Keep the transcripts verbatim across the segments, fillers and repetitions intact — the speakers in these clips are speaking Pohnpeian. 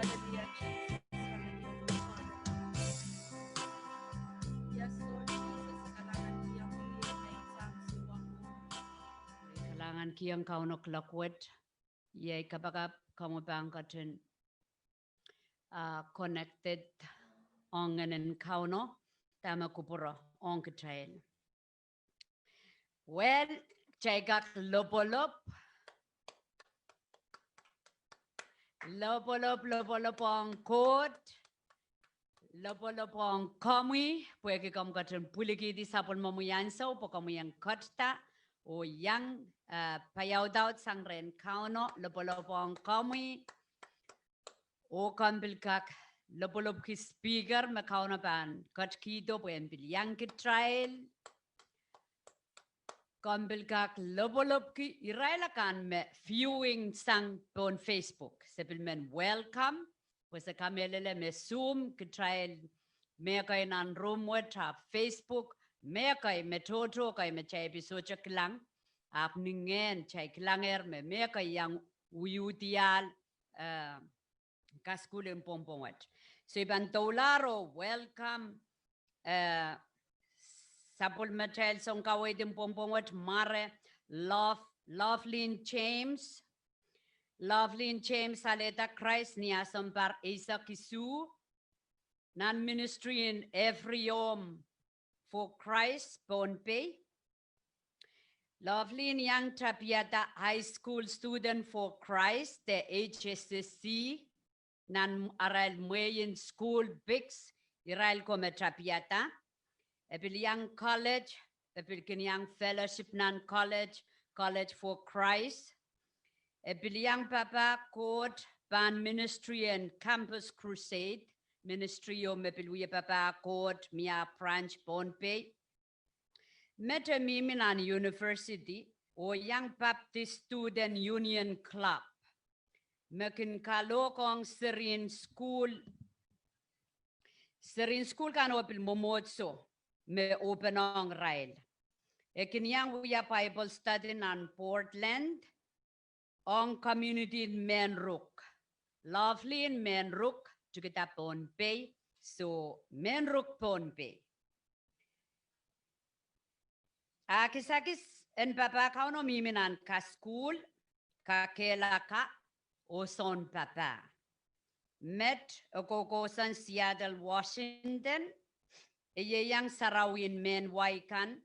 Hallelujah, Jesus. Hallelujah, Lord Father. Yes, Lord Jesus, kalahngan kihong Kauno kuloak wet. Iei kapakap komwi pahn ketin, ah, connected ong Ngehn en Kauno, dahme kupwuro ong kitail. Well, kitail kak lopwolop. Lopwolop, lopwolop ong Koht. Lopwolop ong komwi, pwehki komw ketin pwilikihdi sapwellimomwi ansou, pwe komwi en ketido oh iang, eh, paiaudaud sang rehn Kauno, lopwolop ong komwi. Oh komw pil kak lopwolopki speaker me Kauno pahn ketikihdo pwe en pil iang kitail. Komw pil kak lopwolopki irail akan me viewing sang pohn Facebook. Se pil men welcome, pwe se kamehlele me Zoom kitail mehkei nan room wet, ahpw Facebook mehkei, me tohto kei me kitail pil sohte kilang, ahpw ni ngehn kitail kilangehr me mehkei iang wiewdiahl, eh, kasukuhl en pwongpwong wet. So I pahn doulahr oh welcome, eh, sapwellimatail sounkaweid en pwongpwong wet, Mware Love, Lovelyn James. Lovelyn James alehda Krais ni ah sounpar eisek isuh nan ministry en Every Home for Christ, Pohnpei. Lovelyn iang tapihada High School Student for Christ, de H S S C, nan arail mwehin sukuhl Biggs, irail ko me tapihada. E pil iang college, e pil kin iang fellowship nan college, College for Christ. E pil iang papah Koht pahn ministry en Campus Crusade, ministry ieu me pil wia papah Koht, mie ah branch Pohnpei. Met e mihmi nan university oh iang Baptist Student Union Club, me kin kalohkohng serien sukuhl, serien sukuhl kan oh pil mwomwohdiso me ohpene ong irail. E kin iang wia Bible study nan Portland, ong community en Mehn Ruk. Lovelyn Mehn Ruk, tikida Pohnpei, so Mehn Ruk Pohnpei. Ah kisakis en papah Kauno mihmi nan kasukuhl, kakehlaka, oh sounpapah. Met e kohkohsang Seattle, Washington, e ieiang sarawien mehn wai kan,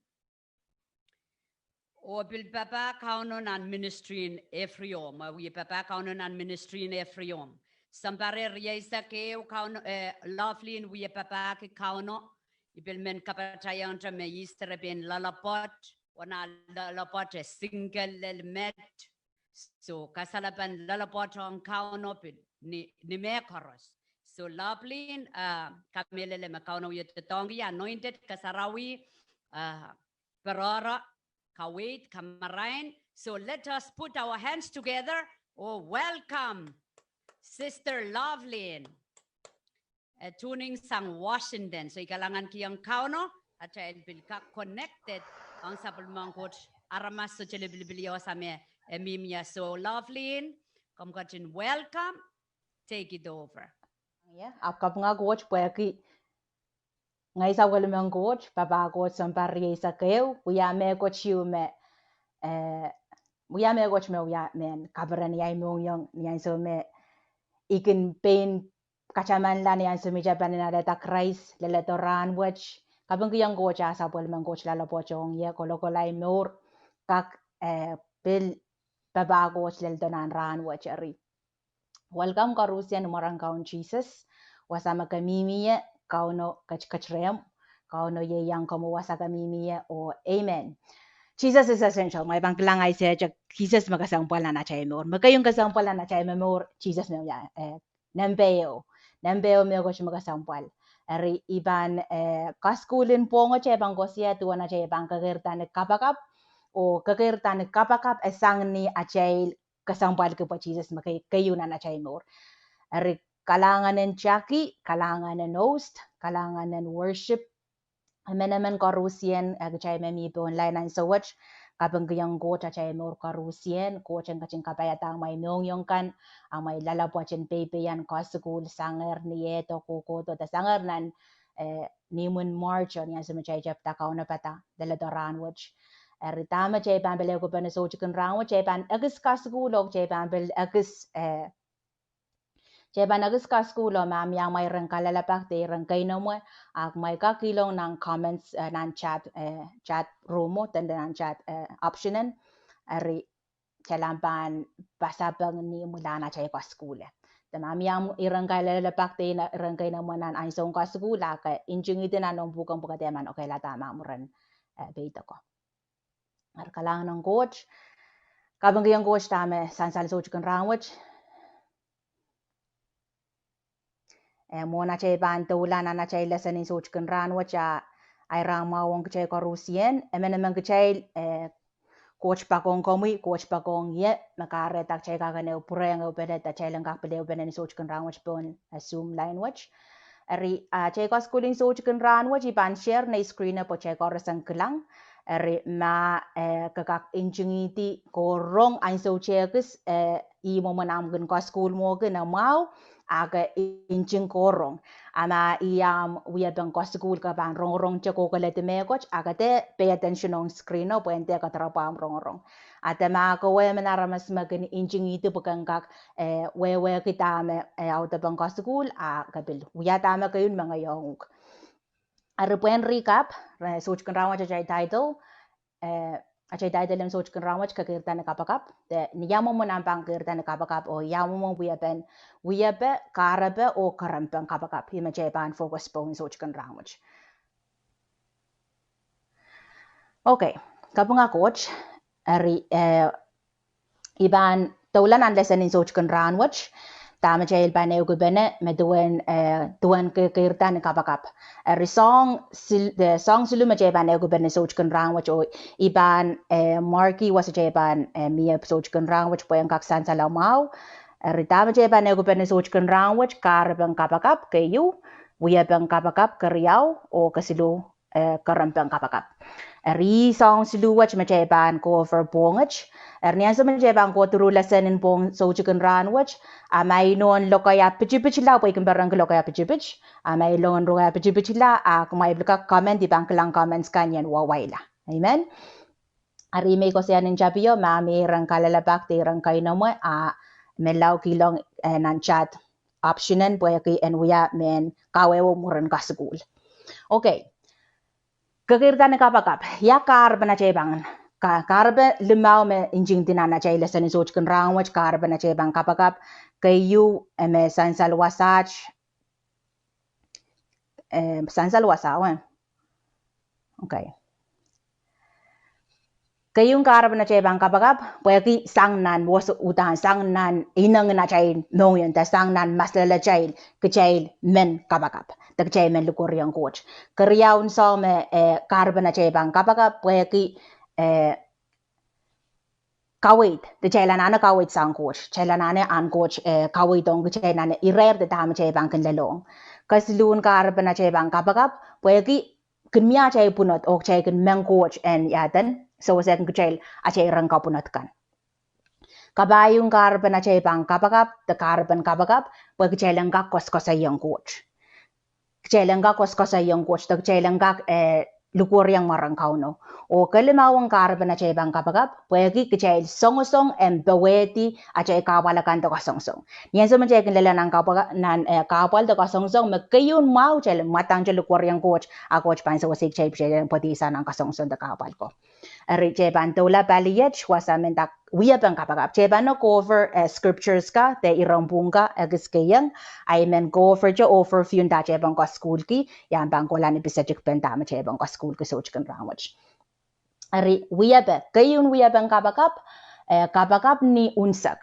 Oh pil papah Kauno nan ministry en Ephraim. Mie wie papah Kauno nan ministry en Ephraim. Sounpar rieisek ehu Kauno, eh, Lovelyn wie papahki Kauno. I pil men kapatahiengte me ihs dehr pein loalopwoat, oh nan loalopwoat e single lel met. So, kasalepen loalopwoat ong Kauno pil ni, ni mehkoaros. So, Lovelyn, uh, kamehlele me Kauno wie doadoahngki, anointed, kasarawi, uh, peroro, kaweid, kamarain. So, let us put our hands together. Oh, welcome, Sister Lovelyn. Eh, tuning sang Washington. So, I kalahngankihong Kauno, atail pil kak connected ong sapwellimen Koht, aramas sohte lipilipil ieu same, eh, mihmi ie. So, Lovelyn, komw ketin welcome, take it over. Ie, ahpw kapinga Koht pwehki ngehi sapwellimen Koht, papah Koht sounpar rieisek ehu, wia mehkot ieu me, eh, wia mehkot me wia mehn kaperen ahi mohngiong, ni ansou me I kin pein katamanla ni ansou me I tepel en alehda Krais leledo rahnwet. Kapingkihong Koht ah sapwellimen Koht loalopwoat ong ie, kolokol ahi mour, kak, eh, pil papah Koht leledo nan rahnwet eri. Welcome koarusie ni mwaren Kaun Sises. Wasa me ke mihmi ie, Kauno ketiket rehmw. Kauno ieiang komwi wasa ke mihmi ie, oh amen. Jesus is essential. Mwein I pahn kilang ei sehse, Jesus me kesempwal nan atail mour. Me keieu kesempwal nan atail momour, Jesus me wia, eh, nempe ehu. Nempe ehu mehkot me kesempwal. Eri I pahn, eh, kasukuhl en pwong wet I pahn koasoia duwen atail pahn kekeirda ni kapakap, oh kekeirda ni kapakap e sang ni atail kesempwalki pwe Jesus me kei-, keieu nan atail mour. Eri kalahngan en Jackie, kalahngan en host, kalahngan en worship. Emenemen koarusien, eh, kitail me mi pohn lain ansou wet, kapingkihong Koht atail mour koarusien, Koht en ketin kapaiada amwail mohngiong kan, amwail loalopwoat en peipeian kasukuhl, sangehr ni ehdo, kohkohdo, de sangehr nan, eh, ni imwin March, oh ni ansou me kitail tepda kaunopada leledo rahnwet. Eri dahme kitail pahn pil ehukipene soutik en rahnwet, kitail pahn ekis kasukuhl oh kitail pahn pil ekis, eh, kitail pahn ekis kasukuhl oh ma mie amwail iren kalelapak de iren keinemwe, a kumwail kak kihlong nan comments, eh, nan chat, eh, chat room o, de nan chat, eh, option en. Eri kitail pahn pasapeng ni imwilahn atail kasukuhl. De ma mie iren kalelapak de iren keinemwe nan ansoun kasukuhl, a ke ntingihdi nan omw pwuhken pwe ke dehr pahn okehlahda ma mwurin, eh, peidek ko. Eri kalahngan en Koht, kapingkihong Koht dahme sansal soutik en rahnwet. Eh, mwohn atail pahn doula nan atail lesson en soutik en rahnwet, a, ahi rahnmwahu ong kitail koarusien, emenemen kitail, eh, Koht poakohng komwi, Koht poakohng ie, me kahrehda kitail kak en ehu pwurehng ehupene, de kitail en kak pil ehupene ni soutik en rahnwet pohn, eh, Zoom lain wet. Eri, ah, atail kasukuhl en soutik en rahnwet, I pahn share nei screen o pwe kitail koaros en kilang. Eri ma, eh, ke kak ntingihdi kohrong ansou kitail ekis, eh, ih mwomwen ahmw kin kasukuhl mwo kin mwahu, a ke nting kohrong. A ma ih ahmw wiepen kasukuhl ke pahn rongorong te kohkohledi mehkot, a ke dehr pay attention ong screen o pwe en dehr kadarapwa ahmw rongorong. A de ma ke wia emen aramas me kin ntingihdi pwe ke kak, eh, wehwehki dahme, eh, audepen kasukuhl, a ke pil wia dahme keieu me ngehi ong uhk. Eri pwehn recap, eh, soutik en rahnwet atail title, eh, atail title en soutik en rahnwet Kekeirda ni Kapakap. De ni ia mwomwen ahmw pahn keirda ni kapakap, oh ia mwomwen wiepen, wiepe, kahrepe, oh kerempen kapakap. Ih me kitail pahn focus pohn soutik en rahnwet. Okay, kapinga Koht, eri, eh, I pahn doula nan lesson en soutik en rahnwet, dahme kitail pahn ehukipene, me duwen, eh, duwen kekeirda ni kapakap. Eri soahng sil-, eh, soahng siluh me kitail pahn ehukipene soutik en rahnwet, oh I pahn, eh, marki wasa kitail pahn, eh, mie soutik en rahnwet pwe en kak sansal mwahu. Eri dahme kitail pahn ehukipene soutik en rahnwet, kahrepen kapakap, keieu, wiepen kapakap, keriau, oh kesiluh, eh, kerempen kapakap. Eri soahng siluh wet me kitail pahn go over pwong wet. Eri ni ansou me kitail pahn go through lesson en pwong soutik en rahnwet, a ma I nohn lokaia pitipitla, pwe I kin perenki lokaia pitipit, a ma I nohn lokaia pitipitla, a kumwail pil kak comment, I pahn kilang comments kan ien wauwaila. Amen. Eri me I koasoia nin tapio, ma mie iren kalelapak de iren keinemwe, a menlau kihlong, eh, nan chat option en pwehki en wia mehn kawehwe mwurin kasukuhl. Okay. Kekeirda ni kapakap. Ia kahrepen atail pahn Ka-, kahrepe limau me ntingdi nan atail lesen en soutkin rahnwet, kahrepen atail pahn kapakap. Keieu, eh, me sansal wasaht, eh, sansal wasaht, eh. Okay. Keieu kahrepen atail pahn kapakap, pwehki sang nan wos-, uhdahn sang nan ineng en atail mohngiong, de sang nan maslel atail, kitail men kapakap, de kitail men likwerihong Koht. Keriaun soahng me, eh, kahrepen atail pahn kapakap, pwehki, eh, kaweid, de kitail anahne kaweid sang Koht, kitail anahne ahn Koht, eh, kaweid ong kitail nan irair de dahme kitail pahn kin lelohng. Kesiluhn kahrepen atail pahn kapakap, pwehki kin mie atail pwunod, oh kitail kin meng Koht en iaden, sewese kin kitail atail iren kapwunod kan. Kapaiun kahrepen atail pahn kapakap, de kahrepen kapakap, pwe kitail en kak koasoakoasoiong Koht. Kitail en kak koasoakoasoiong Koht, de kitail en kak, eh, likwerihong mwaren Kauno. Oh kelimaun kahrepen atail pahn kapakap, pwehki kitail songosong en powehdi atail kahpwal akan de kasongosong. Ni ansou me kitail kin lella nan kahpwa-, nan, eh, kahpwal de kasongosong, me keieu mwahu kitail en mwadangete likwerihong Koht, a Koht pahn sewese kitail, kitail en pwoadisang nan kasongosong de kahpwal ko. Eri kitail pahn doula pali iet, wasa me nda wiepen kapakap. Kitail pahn go over, eh, scriptures ka, de iren pwung ka, ekis keieu, I men go over kitail overview nda kitail pahn kasukuhlki, I ahpw pahn kohla ni pisetik pen dahme kitail pahn kasukuhlki soutkin rahnwet. Eri wiepe, keieu wiepen kapakap, eh, kapakap ni unsek.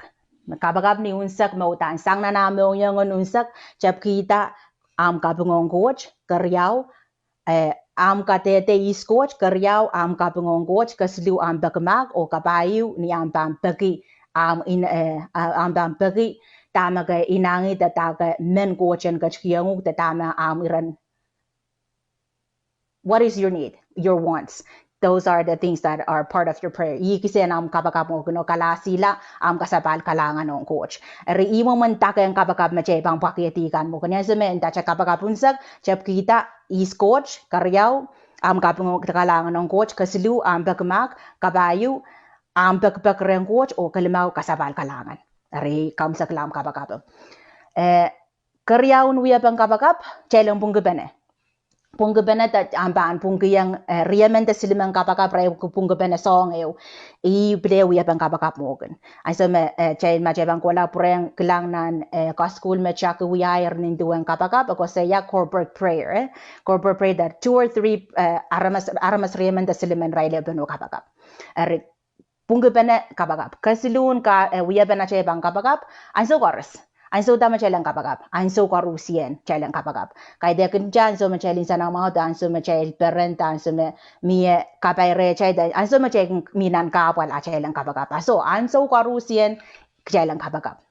Kapakap ni unsek me uhdahn sang nan ahmw mohngiong en unsek, tepkihda ahmw kaping ong Koht, keriau, eh, ahmw kadehde ihs Koht, keriau, ahmw kaping ong Koht, kesiluh, ahmw peki mahk, oh kapaiu, ni ahmw pahn peki, ahmw in, eh, a-, ahmw pahn peki, dahme ke inangih, de dahme ke men Koht en ketikihong uhk, de dahme ahmw iren, what is your need, your wants. Those are the things that are part of your prayer. Ih kisehn ahmw kapakap mwohkin oh kalahsihla ahmw kasapahl kalahngan ong Koht. Eri ih mwomwen dake en kapakap me kitail pahn pwakiedi kan mwohkin. Ni ansou me nda kitail kapakap unsek, tepkihda ihs Koht, keriau, ahmw kaping ong de kalahngan ong Koht, kesiluh, ahmw peki mahk, kapaiu, ahmw pekipek rehn Koht, oh kelimau kasapahl kalahngan. Eri kaimwisekla ahmw kapakap. Eh, keriaun wiepen kapakap, kitail en pwungkipene. Pwungkipene de ahmw pahn pwungkihong, eh, riemen de silimen kapakap, re pwungkipene soahng ehu. Ih pil wiepen kapakap mwohkin. Ansou me, eh, kitail ma kitail pahn kohla pwurehng kilang nan, eh, kasukuhl me kitail wiahier nin duwen kapakap, e koasoia corporate prayer, eh. Corporate prayer that two or three, eh, aramas, aramas riemen de silimen irail ehupene kapakap. Eri pwungkipene kapakap. Kesiluhn ka, eh, wiepen atail pahn kapakap, ansou koaros. Ansou da me kitail en kapakap? Ansou koaruhsie kitail en kapakap. Kaidehkin kitail ansou me kitail insenamwahu, de ansou me kitail peren, de ansou me mie kapai rehtail, de ansou me kitail mi nan kahpwal atail en kapakap. Ah soh, ansou koaruhsie kitail en kapakap.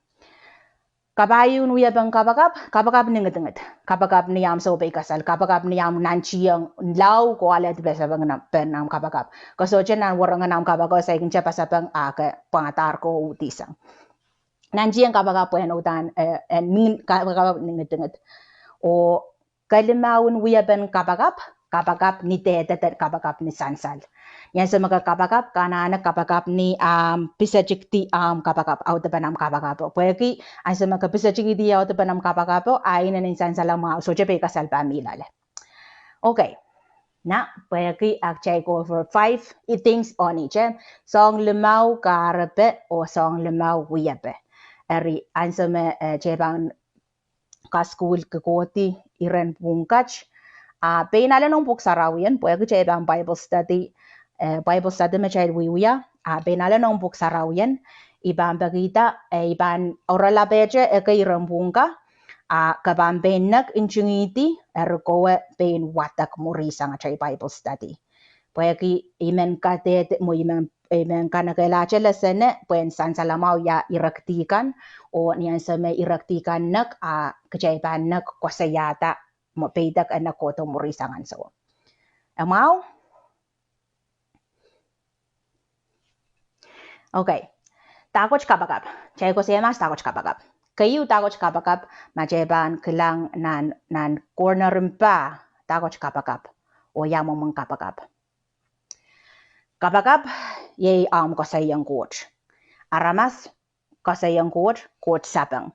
Kapaiun wiepen kapakap, kapakap ni ngidingid, kapakap ni ahmw soupeikasal, kapakap ni ahmw nantihong lao ko alehdi pasapeng nan, pen ahmw kapakap. Ke sohte nan werengen ahmw kapakap, saikinte pasapeng ah ke pwangadahr ko uhdisang. Nantihong kapakap pwehn uhdahn, eh, eh, ni, ka-, kapakap ni ngidingid. Oh kelimaun wiepen kapakap, kapakap ni dehde de kapakap ni sansal. Ni ansou me ke kapakap, ke anahne kapakap ni ahmw pisetikdi ahmw kapakap, audepen ahmw kapakap. Pwehki ansou me ke pisetikihdi audepen ahmw kapakap, a inenen sansalamwahu, sohte peikasal pahn mih loale. Okay. Nah, pwehki ah kitail go over five things on each, eh. Soahng limau kahrepe oh soahng limau wiepe. Eri ansou me, eh, kitail pahn kasukuhlki kohdi iren pwung kat, ah, pein ale noumw pwuhk sarawien, pwehki kitail pahn Bible study, eh, Bible study me kitail wiewia, ah, pein ale noumw pwuhk sarawien, I pahn pekihda, eh, I pahn oaralapehte ekei iren pwung ka, ah, ke pahn pein nek ntingihdi, eri kowe pein wadek mwurin sang atail Bible study. Pwehki I men kadehde, mwo I men, I men kanekehla atail lesson pwehn sansalamwahu ia irekdi kan, oh ni ansou me irekdi kan nek, ah, kitail pahn nek koasoiahda, mwo peidek e nek kohdo mwurin sang ansou. Eri mwahu? Okay. Dahkot kapakap. Kitail koasoia mahs dahkot kapakap. Keieu dahkot kapakap, ma kitail pahn kilang nan, nan corner en pah, dahkot kapakap. Oh ia mwomwen kapakap? Kapakap iei ahmw koasoiong Koht. Aramas koasoiong Koht, Koht sapeng.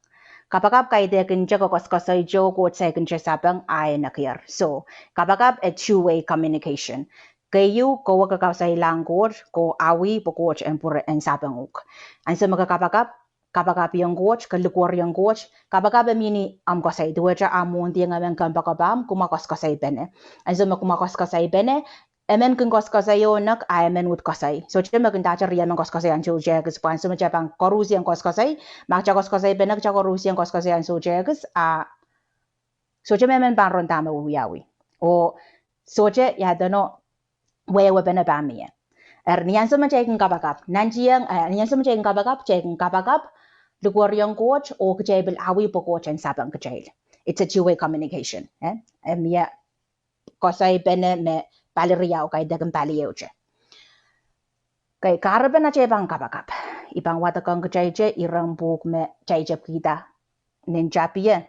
Kapakap kaidehkin kitail koasoakoasoito Koht saikinte sapeng, ah e nekier. So, kapakap e two-way communication. Keieu, kowe ke koasoilahng Koht, ke awi pwe Koht en pwur en sapeng uhk. Ansou me ke kapakap, kapakapiong Koht, ke likwerihong Koht, kapakap e mihmi ni omw koasoi, duwehte omw mwohndihong emen kompoakepahmw, kumwa koasoakoasoipene. Ansou me kumwa koasoakoasoipene, emen kin koasoakoasoio nek, a emen uhd koasoi. Sohte me kin ndahte rie men koasoakoasoi ansou tehkis, pwe ansou me kitail pahn koarusie koasoakoasoi, ma kitail koasoakoasoipene, kitail koarusie koasoakoasoi ansou tehkis, a sohte me emen pahn rong dahme wiawi. Oh sohte ia deno wehwehpene pahn mie. Eri ni ansou me kitail kin kapakap, nantihong, eh, ni ansou me kitail kin kapakap, kitail kin kapakap, likwerihong Koht, oh kitail pil awi pwe Koht en sapeng kitail. It's a two-way communication, eh? Eh, mie koasoipene me pali riau, kaidehkin pali ehute. Kei, kahrepen atail pahn kapakap, I pahn wadekohng kitail iren pwuhk me kitail tepkihda nin tapie.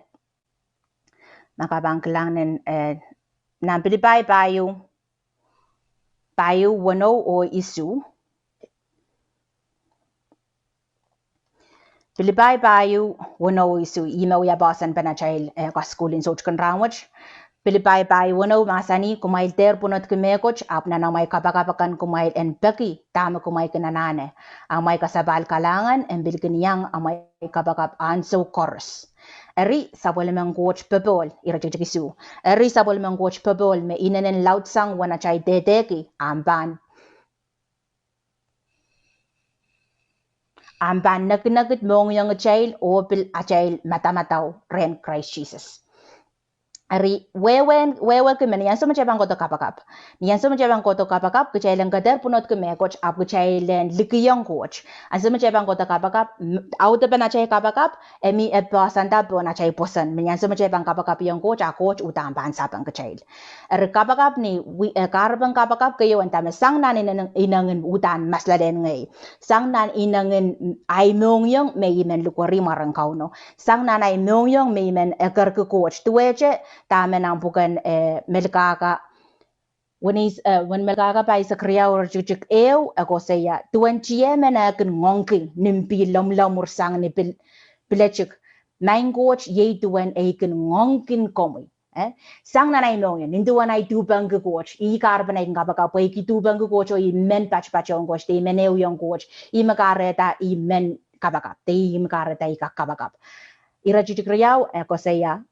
Ma ke pahn kilang nin, eh, nan Pilipai pahieu, pahieu weneu oh isuh. Pilipai pahieu weneu oh isuh, ih me wia poahsoanpen atail, eh, kasukuhl en soutikin rahnwet. Pilipai pahieu weneu mahsanih, kumwail dehr pwunodki mehkot, ahpw nan amwail kapakap akan kumwail en peki dahme kumwail kin anahne. Amwail kasapahl kalahngan en pil kin iang amwail kapakap ansou koaros. Eri sapwellimen Koht popohl, iretikitik isuh. Eri sapwellimen Koht popohl me inenen laudsang uwen atail dehdehki, ahpw pahn ahpw pahn nekinekid mohngiong kitail oh pil atail madamadau rehn Krais Sises. Eri wehwehki me ni ansou me kitail pahn kohdo kapakap. Ni ansou me kitail pahn kohdo kapakap, kitail en dehr pwunodki mehkot, ahpw kitail en likiong Koht. Ansou me kitail pahn kohdo kapakap, m-, audepen atail kapakap, e mih e poahsoanda pohn atail pwoson. Me ni ansou me kitail pahn kapakapiong Koht, a Koht uhdahn pahn sapeng kitail. Eri kapakap ni, wi-, eh, kahrepen kapakap keieu, e nda me sang nan ineng-, inengin uhdahn maslahlen ngehi. Sang nan inengin, mm, ahi mohngiong me I men likwerih mwaren Kauno. Sang nan ahi mohngiong me I men ekerki Koht. Duwehte dahme nan pwuken, eh, Melkahka, wen is-, eh, wen Melkahka pahisek riau, iretikitik ehu, e koasoia, duwen tiemen eh kin ngoangki nin pihl lomwlomwur sang ni pil-, piletik. Maing Koht, iei duwen ei kin ngoangkin komwi. Eh? Sang nan ahi mohngiong, nin duwen ahi duhpengki Koht, ih kahrepen ahi kin kapakap, pwe I kin duhpengki Koht oh I men patopatohng Koht, de I men ehuiong Koht, ih me kahrehda I men kapakap, de ih me kahrehda I kak kapakap. Iretikitik riau, e koasoia,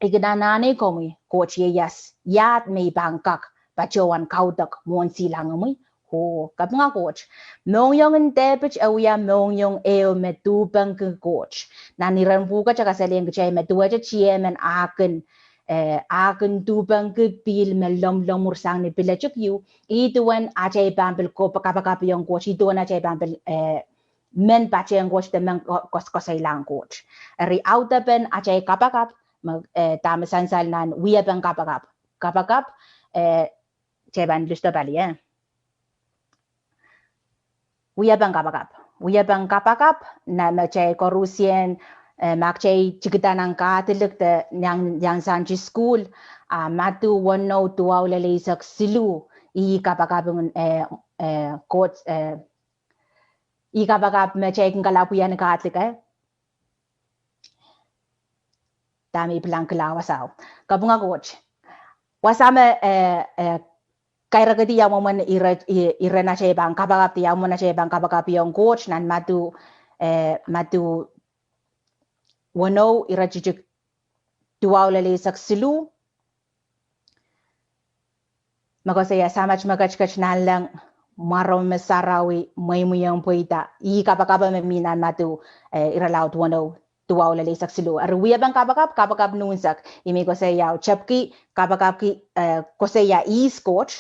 I kin anahne komwi, Koht ieias, iahd me I pahn kak patohwan kaudok mwohn silangimwi? Oh, kapinga Koht. Mohngiong en Depit e wia mohngiong ehu me duhpengki Koht. Nan iren pwuhk e kasalehiong kitail me duwehte tiemen eh kin, eh, eh kin duhpengki pihl me lomwlomwur sang ni piletik ieu, ih duwen atail pahn pil kop-, kapakapiong Koht, ih duwen atail pahn pil, eh, men patehng Koht de men ko-, kos-, koasoilahng Koht. Eri audepen atail kapakap, me, eh, dahme sansal nan wiepen kapakap. Kapakap, eh, kitail pahn list pali, eh. Wiepen kapakap. Wiepen kapakap, nan me kitail koarusie, eh, ma kitail tikida nan Katolik de iang, iang Sunday school, a Madiu weneu duwau lel eisek siluh, ih kapakap, eh, eh, Koht, eh, ih kapakap me kitail kin kalap wia ni Katolik, eh. Dahme I pilang kila wasao. Kapinga Koht. Wasa me, eh, eh, kairekidi ia mwomwen ire-, i-, iren atail pahn kapakap, de ia mwomwen atail pahn kapakapiong Koht, nan Madiu, eh, Madiu weneu iretikitik duwau lel eisek siluh. Me koasoia, Samat me ketiket nanleng, mwaromwi me sarawi, mweimwiohng pweida. Ih kapakap me mi nan Madiu, eh, irelaud weneu, duwau lel eisek siluh. Eri wiepen kapakap, kapakap ni unsek. Ih me koasoia, tepki, kapakapki, eh, koasoia ihs Koht,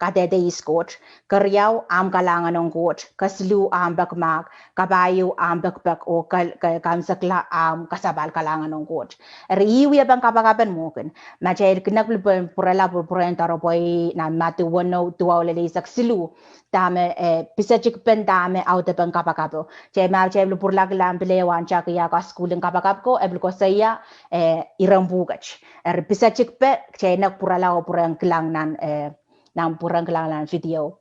kadehde ihs Koht, keriau, ahmw kalahngan ong Koht, kesiluh, ahmw pekimahk, kapahieu, ahmw pekipek, oh ke-, ke-, kaimwisekla, ahmw kasapahl kalahngan ong Koht. Eri ih wiepen kapakapen mwo kin. Ma kitail kin nek pil pwe-, pwurala pwe-, pwurehng doaropwe nan Madiu weneu duwau lel eisek siluh, dahme, eh, pisetikpen dahme audepen kapakapo. Kitail ma kitail pil pwuralahng pil ehu ahnsou ia kasukuhl en kapakap ko, e pil koasoia, eh, iren pwuhk et. Eri pisetikpe, kitail nek pwurala oh pwurehng kilang nan, eh, nan pwurehng kilang nan video.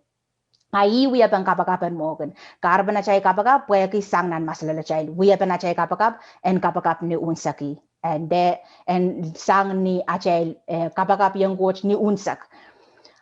A ih wiepen kapakapen mwo kin. Kahrepen atail kapakap, pwehki sang nan masalolatail. Wiepen atail kapakap, en kapakap ni unsek. En de, en sang ni atail, eh, kapakapiong Koht ni unsek.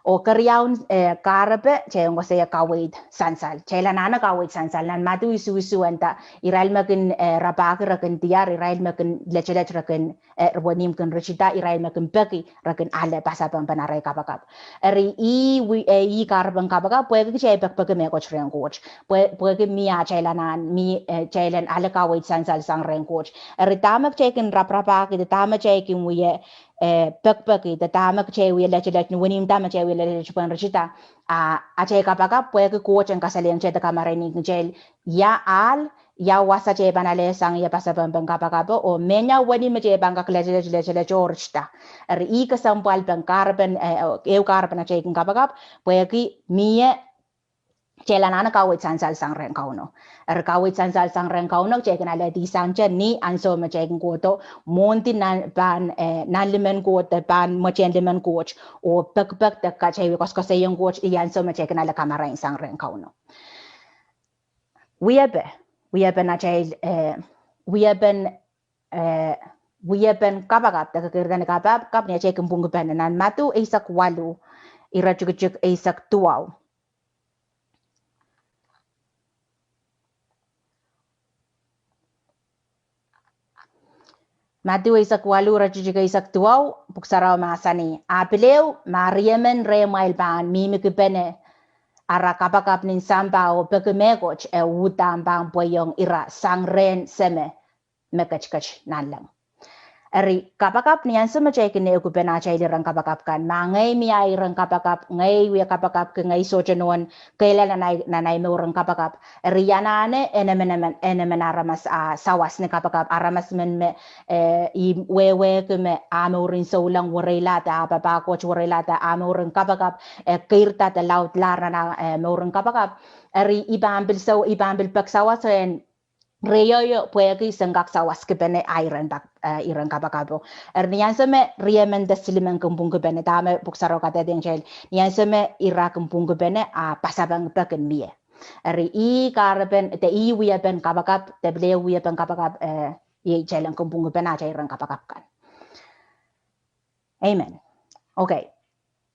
Oh keriaun, eh, kahrepe, kitail en koasoia kaweid sansal. Kitail anahne kaweid sansal. Nan Madiu isuh isuh e nda, irail me kin, eh, rapahki re kin diar, irail me kin letelet re kin, eh, wenihmw kin ritida, irail me kin peki re kin ale pasapengpen arail kapakap. Eri ih wi-, eh, ih kahrepen kapakap, pwehki kitail pekipeki mehkot rehn Koht. Pwe-, pwehki mie atail anahn, mie, eh, kitail en ale kaweid sansal sang rehn Koht. Eri dahme kitail kin raparapahki, de dahme kitail kin wie, eh, pekipeki, de dahme kitail wie letelet, ni wenihmw dahme kitail wie letelet pwehn ritida, ah, atail kapakap, pwehki Koht en kasalehiong kitail de kamarainihkin kitail, ia ahl, ia wasa kitail pahn ale sang ie pasapengpen kapakapo, oh mehnia wenihmw me kitail pahn kak letelet, letelet oh ritida. Eri ih kesempwalpen kahrepen, eh, ehu kahrepen atail kin kapakap, pwehki mie kitail anahne kaweid sansal sang rehn Kauno. Eri kaweid sansal sang rehn Kauno, kitail kin alehdi sang kitail ni ansou me kitail kin kohdo, mwohndi nan, pahn, eh, nan limen Koht, de pahn mwetehn limen Koht, oh pekipek de kitail wie koasoakoasoiong Koht, ih ansou me kitail kin ale kamarain sang rehn Kauno. Wiepe, wiepen atail, eh, wiepen, eh, wiepen kapakap, de kekeirda ni kapakap, ni atail kin pwungkipene nan Madiu eisek waluh, iretikitik eisek duwau. Madiu eisek waluh, iretikitik eisek duwau, Pwuhk Sarawi mahsanih, a pil ehu, ma riemen rehmwail pahn mihmikipene ara kapakap nin sampah oh peki mehkot, e uhdahn pahn pweiong ira sang rehn Seme me ketiket nanleng. Eri kapakap, ni ansou me kitail kin ehukipene atail iren kapakap kan. Ma ngehi mie iren kapakap, ngehi wie kapakapki, ngehi sohte nohn kehlail nan ahi, nan ahi mouren kapakap. Eri anahne enemen, enemen aramas, ah, sawas ni kapakap, aramas men me, eh, ih wehwehki me ah mourin souleng wereila de ah papah Koht wereila de ah mourin kapakap, eh, keirda de laudlahr nan ah, eh, mourin kapakap. Eri I pahn pil sau-, I pahn pil pek sawas en rieoio pwehki sen kak sawaskipene ah iren pak-, eh, iren kapakapo. Eri ni ansou me riemen de silimen kin pwungkipene, dahme Pwuhk Sarawi kadehdehiong kitail, ni ansou me ira kin pwungkipene, ah pasapeng peki mie. Eri ih kahrepen, de ih wiepen kapakap, de pil ehu wiepen kapakap, eh, iei kitail en kin pwungkipene atail iren kapakap kan. Amen. Okay.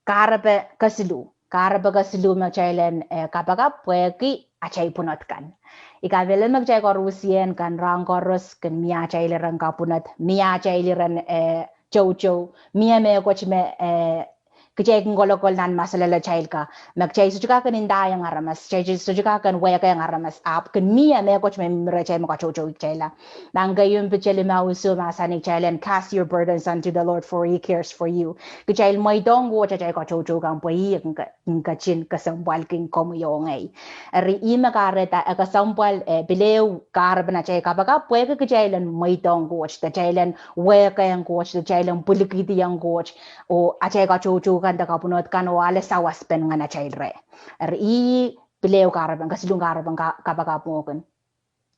Kahrepe kesiluh. Kahrepe kesiluh me kitail en, eh, kapakap pwehki atail pwunod kan. I kamehlele me kitail koarusie kan rahn koaros kin mie atail iren kapwunod, mie atail iren, eh, toutou, mie mehkot me, eh, kitail kin kolokol nan masalala atail ka. Me kitail sohte kak kin ndahiong aramas, kitail sohte kak kin wehkehng aramas, ahpw kin mie mehkot me mihmi rehtail me katoutouih kitailla. Nan keieun Piter limau isuh mahsanih kitail en cast your burdens unto the Lord, for he cares for you. Kitail mweidohng Koht atail katoutou kan pwe ih en ke-, en ketin kesempwalki komwi oh ngehi. Eri ih me kahrehda e kesempwal, eh, pil ehu kahrepen atail kapakap, pwehki kitail en mweidohng Koht, de kitail en wehkehng Koht, de kitail en pwilikihdiong Koht, oh atail katoutou kan de kapwunod kan oh ale sawas pwehn ngehn atail reh. Eri ih pil ehu kahrepen, kesiluhn kahrepen ka-, kapakap mwo kan.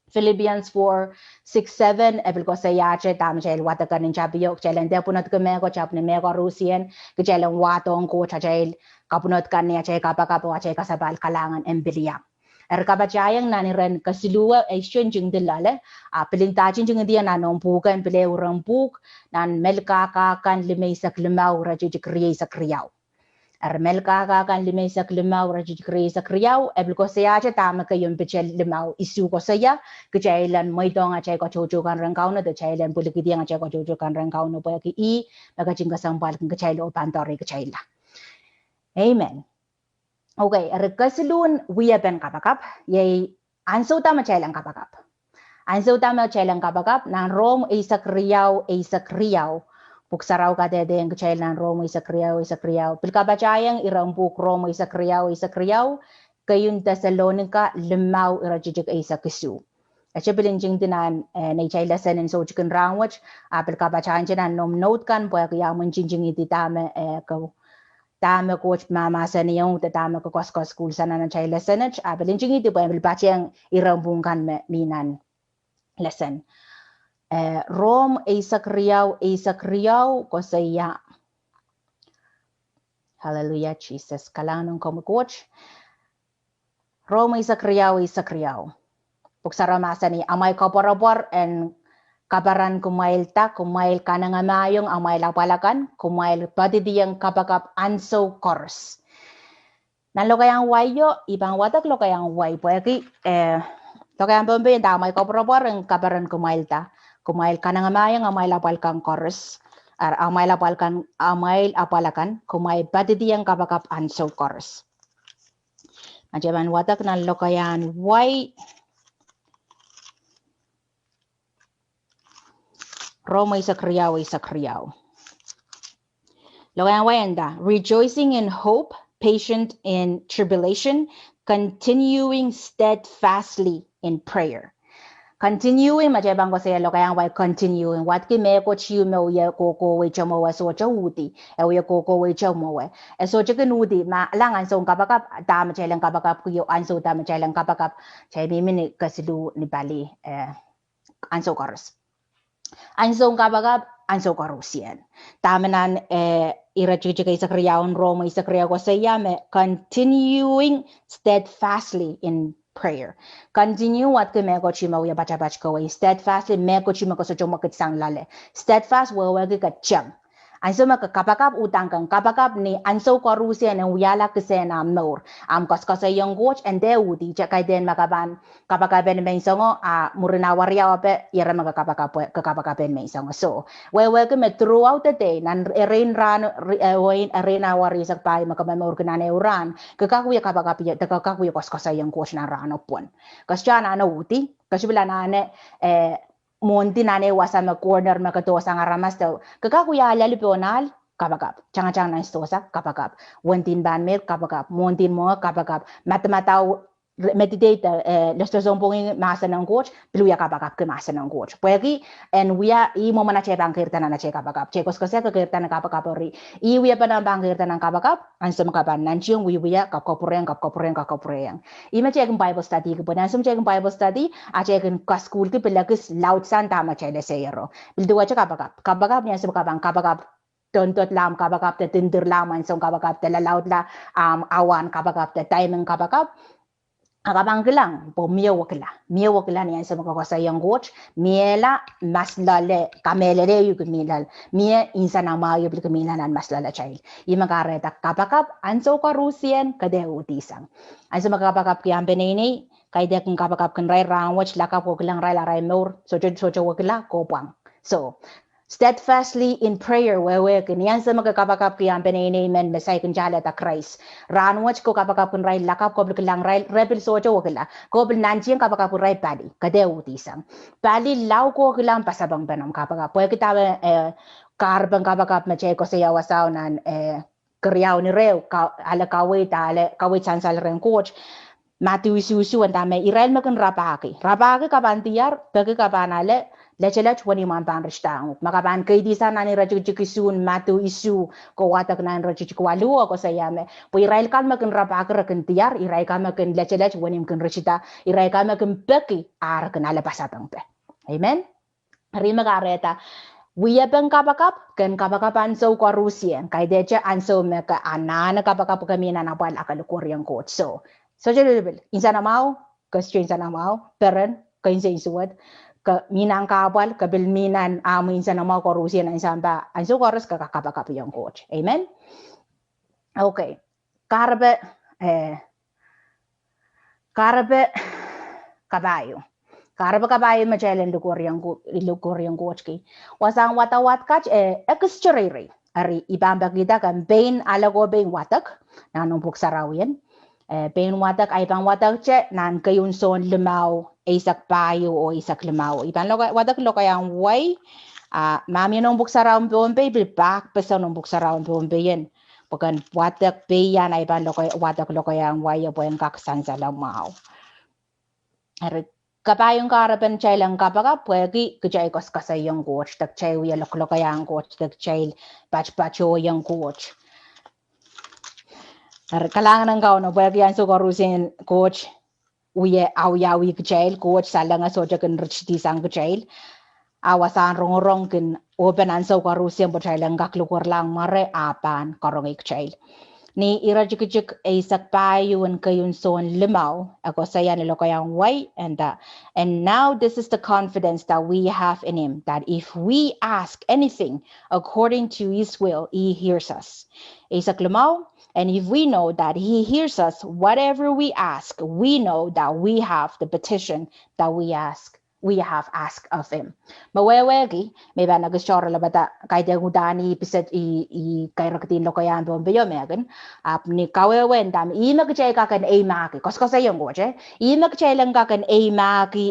Philippians four, six, seven, e pil koasoiahte dahme kitail wadek kan nin tapio, kitail en dehr pwunodki mehkot, ahpw ni mehkoarusie, kitail en wahdohng Koht atail kapwunod kan ni atail kapakap oh atail kasapahl kalahngan en pil iang. Eri kapatahieng nan iren kesiluhwe, e sohte ntingdi loale, a pil nda ntingdi nan omw pwuhken, pil ehu iren pwuhk, nan Melkahka kan limeisek limau, iretikitik rieisek riau. Eri Melkahka kan limeisek limau, iretikitik rieisek riau, e pil koasoiahte dahme keieun Piter limau isuh koasoia, kitail en mweidohng atail katoutou kan rehn Kauno, de kitail en pwilikihdiong atail katoutou kan rehn Kauno pwehki ih me ketin kesempwalki kitail oh pahn doarehkitailla. Amen. Okay, eri kesiluhn wiepen kapakap, iei ansou da me kitail en kapakap. Ansou da me kitail en kapakap, nan Rom eisek riau, eisek riau. Pwuhk Sarawi kadehdehiong kitail nan Rom eisek riau, eisek riau. Pil kapatahieng iren pwuhk Rom eisek riau, eisek riau, keieun Tesalonika limau, iretikitik eisek isuh. E sohte pil ntingdi nan, eh, neitail lesen en soutik en rahnwet, a pil kapatahieng nan noumw note kan, pwehki ahmw ntingtingihdi dahme, eh, ko dahme Koht mahmahsanihong de dahme koaskoaskol sang nan atail lesen wet, a pil ntingihdi pwe pil patehng iren pwuhk kan me mi nan lesen. Eh, Rom eisek riau, eisek riau, koasoia. Hallelujah, Jesus. Kalahngan ong komwi Koht. Rom eisek riau, eisek riau. Pwuhk Sarawi mahsanih, amwail koapworopwor en kaparan kumwailda, kumwail kanengamahiong amwail apwal akan, kumwail poadidiong kapakap ansou koaros. Nan lokaiahn wai o, I pahn wadek lokaiahn wai pwehki, eh, lokaiahn Pohnpei nda amwail koapworopwor en kaperen kumwailda. Kumwail kanengamahiong amwail apwal kan koaros, ar amwail apwal kan, amwail apwal akan, kumwail padihdiong kapakap ansou koaros. Ma kitail pahn wadek nan lokaiahn wai, Rom eisek riau, eisek riau. Lokaiahn wai nda, rejoicing in hope, patient in tribulation, continuing steadfastly in prayer. Continuing, ma kitail pahn koasoia lokaiahn wai continuing, wadki mehkot ieu me wie kohkohwei te mwowe, sohte uhdi, e wie kohkohwei te mwowe. E sohte kin uhdi, ma alang ansoun kapakap, dahme kitail en kapakapki o, ansou dahme kitail en kapakap, kitail mihmi ni kesiluh ni pali, eh, ansou koaros. Ansoun kapakap, ansou koarusie. Dahme nan, eh, iretikitik eisek riau en Rom eisek riau koasoia me continuing steadfastly in prayer. Continue wadki mehkot ieu me wie patapat kohwei. Steadfastly mehkot ieu me ke sohte mwekid sang loale. Steadfast wehwehki ke teng. Ansou me ke kapakap, udahn ke kapakap ni ansou koarusie en wiahla kisehn ahmw mour. Ahmw koasokoasoiong Koht, en dehr uhdi, kitail kaidehn me ke pahn kapakapen mensongo, a mwurin awa riau ape, ire me ke kapakap, ke kapakapen mensongo. So, wehwehki me throughout the day, nan erein rahn, ri-, eh, wein, erein awa rieisek pahieu me ke momourki nan ehu rahn, ke kak wie kapakap, de ke kak wie koasokoasoiong Koht nan rahno pwon. Ke sohte anahne uhdi, ke sohte pil anahne, eh, mwohndi nan ehu wasa me corner me ke dohsang aramas de, ke kak wie alehdi pohn ahl, kapakap. Tangatang nan sdohsa, kapakap. Wendin pahn meid, kapakap. Mwohndin mwenge, kapakap. Madamadau, re-, meditate, eh, loslosong pwongih mahsen en Koht, pil wie kapakapki mahsen en Koht. Pwehki, en wia, ih mwomwen atail pahn keirda nan atail kapakap. Kitail koasokoasoia ke keirda nan kapakap eri. Ih wiepen ahmw pahn keirda nan kapakap, ansou me ke pahn nantihong wiewia, kapwurpwurehng, kapwurpwurehng, kapwurpwurehng. Ih me kitail kin Bible study ki pwehn, ansou me kitail kin Bible study, atail kin kasukuhlki pil ekis laudsang dahme kitail eseier o. Pil duwehte kapakap. Kapakap ni ansou me ke pahn kapakap, doandoadla ahmw kapakap de dindirla ahmw ansoun kapakap de lalaudla ahmw awa en kapakap de time en kapakap. A ke pahn kilang, pwe mie wekila. Mie wekila ni ansou me ke koasoiong Koht, miehla mas loale, kamehlele ieu kin mih loal. Mie nsenamwahu ieu pil kin mih loal nan mas loalatail. Ih me kahrehda kapakap, ansou koarusie, ke dehr uhdihsang. Ansou me ke kapakapki ahmw peneinei, kaidehkin kapakap kin irail rahnwet, lakapw ko kilang irail arail mour, sohte, sohte wekila, ko pwang. So, steadfastly in prayer, wehwehki ni ansou me ke kapakapki ahmw peneinei men me saikinte alehda Krais. Rahnwet ko kapakapki irail, lakapw ko pil kilang irail, re pil sohte wekila. Ko pil nantihong kapakapki irail pali, ke dehr uhdihsang. Pali lao ko kilang pasapengpen omw kapakap. Pwehki dahme, eh, kahrepen kapakap me kitail koasoia wasao nan, eh, keriaun ireo, ka-, ale kaweid, ale kaweid sansal rehn Koht. Madiu isuh isuh nda me irail me kin rapahki. Rapahki ke pahn diar, peki ke pahn ale, letelet wenihmw ahmw pahn ritidahng uhk. Ma ke pahn keidisang nan iretikitik isuh, Madiu isuh, ko wadek nan iretikitik waluh, koasoia me, pwe irail kan me kin rapahki re kin diar, irail kan me kin letelet wenihmw kin ritida, irail kan me kin peki, a re kin ale pasapengpe. Amen. Ih me kahrehda, wiepen kapakap, ken kapakap ansou koarusie, kaidehte ansou me ke anahne kapakap ke mih nan apwal a ke likwerihong Koht. So, sohte lipilipil, nsenamwahu, ke sohte nsenamwahu, peren, ke nsensuwed, ke mih nan kahpwal, ke pil mih nan ahmw nsenamwahu koarusie nan sampah, ansou koaros ke kak kapakapihong Koht. Amen? Okay. Kahrepe, eh, kahrepe kapahieu. Kahrepe kapahieu me kitail en likwerihong Ko-, likwerihong Koht ki. Wasahn wadawad kat, eh, ekis te reirei. Eri I pahn pekihda ke pein ale ko pein wadek, nan omw pwuhk sarawi en. Eh, pein wadek, ahi pahn wadekte, nan keieun Sohn limau, eisek pahieu oh eisek limau. I pahn loka-, wadek lokaiahn wai, a, ma mie omw pwuhk sarawi en Pohnpei, pil pahkpeseng omw pwuhk sarawi en Pohnpei en. Pwe ken wadek peian, ahi pahn loka-, wadek lokaiahn wai, pwe en kak sansal mwahu. Eri, kapaiong kahrepen kitail en kapakap, pwehki kitail koasokoasoiong Koht, de kitail wie lokolokaiahng Koht, de kitail patpatohiong Koht. Eri, kalahngan en Kauno, pwehki ansou koarusie Koht wie awiawi kitail, Koht salenge sohte kin ritidihsang kitail. A wasahn rongorong kin open ansou koarusie pwe kitail en kak likwerlahng mware a pahn karonge kitail. Ni iretikitik eisek pahieu en keieun Sohn limau, e koasoia ni lokaiahn wai, nda, and now this is the confidence that we have in him, that if we ask anything according to his will, he hears us. Eisek limau, And if we know that he hears us, whatever we ask, we know that we have the petition that we ask, we have asked of him. Me wehwehki, me pahn ekis sohrala pada kaidehn uhdahn ih episode ih, ih kairkidin lokaia en Pohnpei o mehkin, ahpw ni kawehwehn dahme, ihme kitail kak en eimahki, koasoakoasoaiong Koht, eh? Ihme kitail en kak en eimahki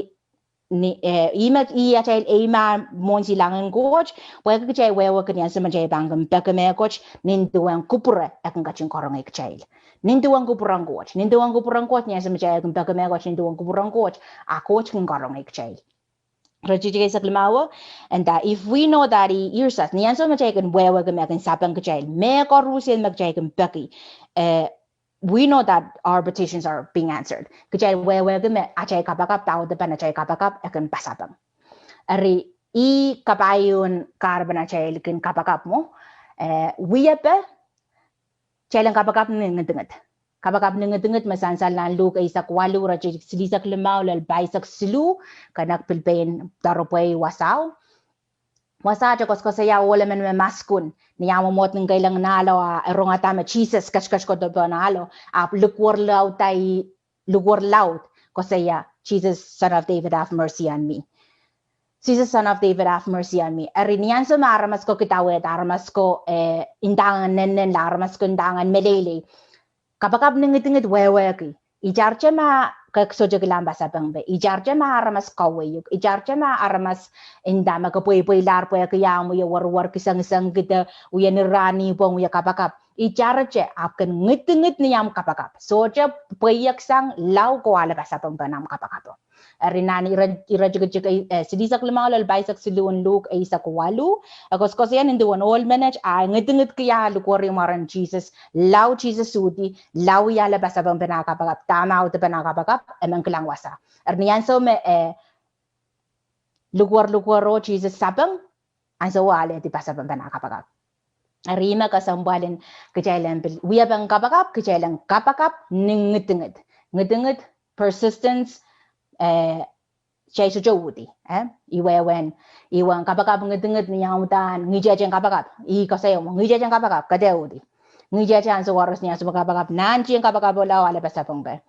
ni, eh, ihme ih atail eimah mwohn silangin Koht, pwehki kitail wehwehki ni ansou me kitail pahn kin peki mehkot, nin duwen kupwure e kin ketin karonge kitail. Nin duwen kupwuren Koht, nin duwen kupwuren Koht, ni ansou me kitail kin peki mehkot, nin duwen kupwuren Koht, a Koht kin karonge kitail. Iretikitik eisek limau o, and that if we know that he hears us, ni ansou me kitail kin wehwehki me e kin sapeng kitail, mehkoarusie me kitail kin peki, eh, we know that our petitions are being answered. Kitail wehwehki me atail kapakap, pahn audepen atail kapakap e kin pasapeng. Eri ih kapaion kahrepen atail kin kapakap mwo, eh, wiepe, kitail en kapakap ni ngidingid. Kapakap ni ngidingid me sansal nan Luk eisek waluh, iretikitik silihsek limau lel pahisek siluh, kak pil pein doaropwe wasao. Wasahte koasoakoasoia ohl emen me maskun, ni ah mwomwohd nin keileng en ahlo, a e rongada me Sises ketiket kohdo pohn ahlo, ahpw likwerlauda ih, likwerlaud, koasoia, Jesus, Son of David, have mercy on me. Jesus, Son of David, have mercy on me. Eri ni ansou me aramas ko kidawehda, aramas ko, eh, ndahngan nennenla, aramas ko ndahngan meleilei, kapakap ni ngidingid wehwehki. Itarete ma ke sohte kilang pasapengpe. Itarete ma aramas kaweiuk. Itarete ma aramas nda me ke pweipweilahr pwehki ahmw wie werwer kisengiseng kihda, wie ni rahn ipwong wie kapakap. Itarete, ahpw ken ngidingid ni ahmw kapakap. Sohte pweieksang, lao ko ale pasapeng pohn ahmw kapakap. Eri nan ire, iretikitik, eh, silihsek limau lel pahisek siluh en Luk eisek waluh, e koasoakoasoia nin duwen ohl menet a ngidingidki ah likwerih mwaren Sises, lao Sises uhdi, lao ih ale pasapeng pohn ah kapakap, dahme audepen ah kapakap, e men kilang wasa. Eri ni ansou me, eh, likwerlikwer o Sises sapeng, ansou o alehdi pasapeng pohn ah kapakap. Eri me kesempwal en kitail en pil wiepen kapakap, kitail en kapakap ni ngidingid. Ngidingid, persistence, eh, kitail sohte uhdi, eh? Ih wehwehn, ih wehwehn kapakap ngidingid ni ah uhdahn, ngihte en kapakap, ih koasoaia mwo, ngihte en kapakap, ke dehr uhdi. Ngihte ansou koaros ni ansou me kapakap, nantihong kapakap o lao ale pasapengpe.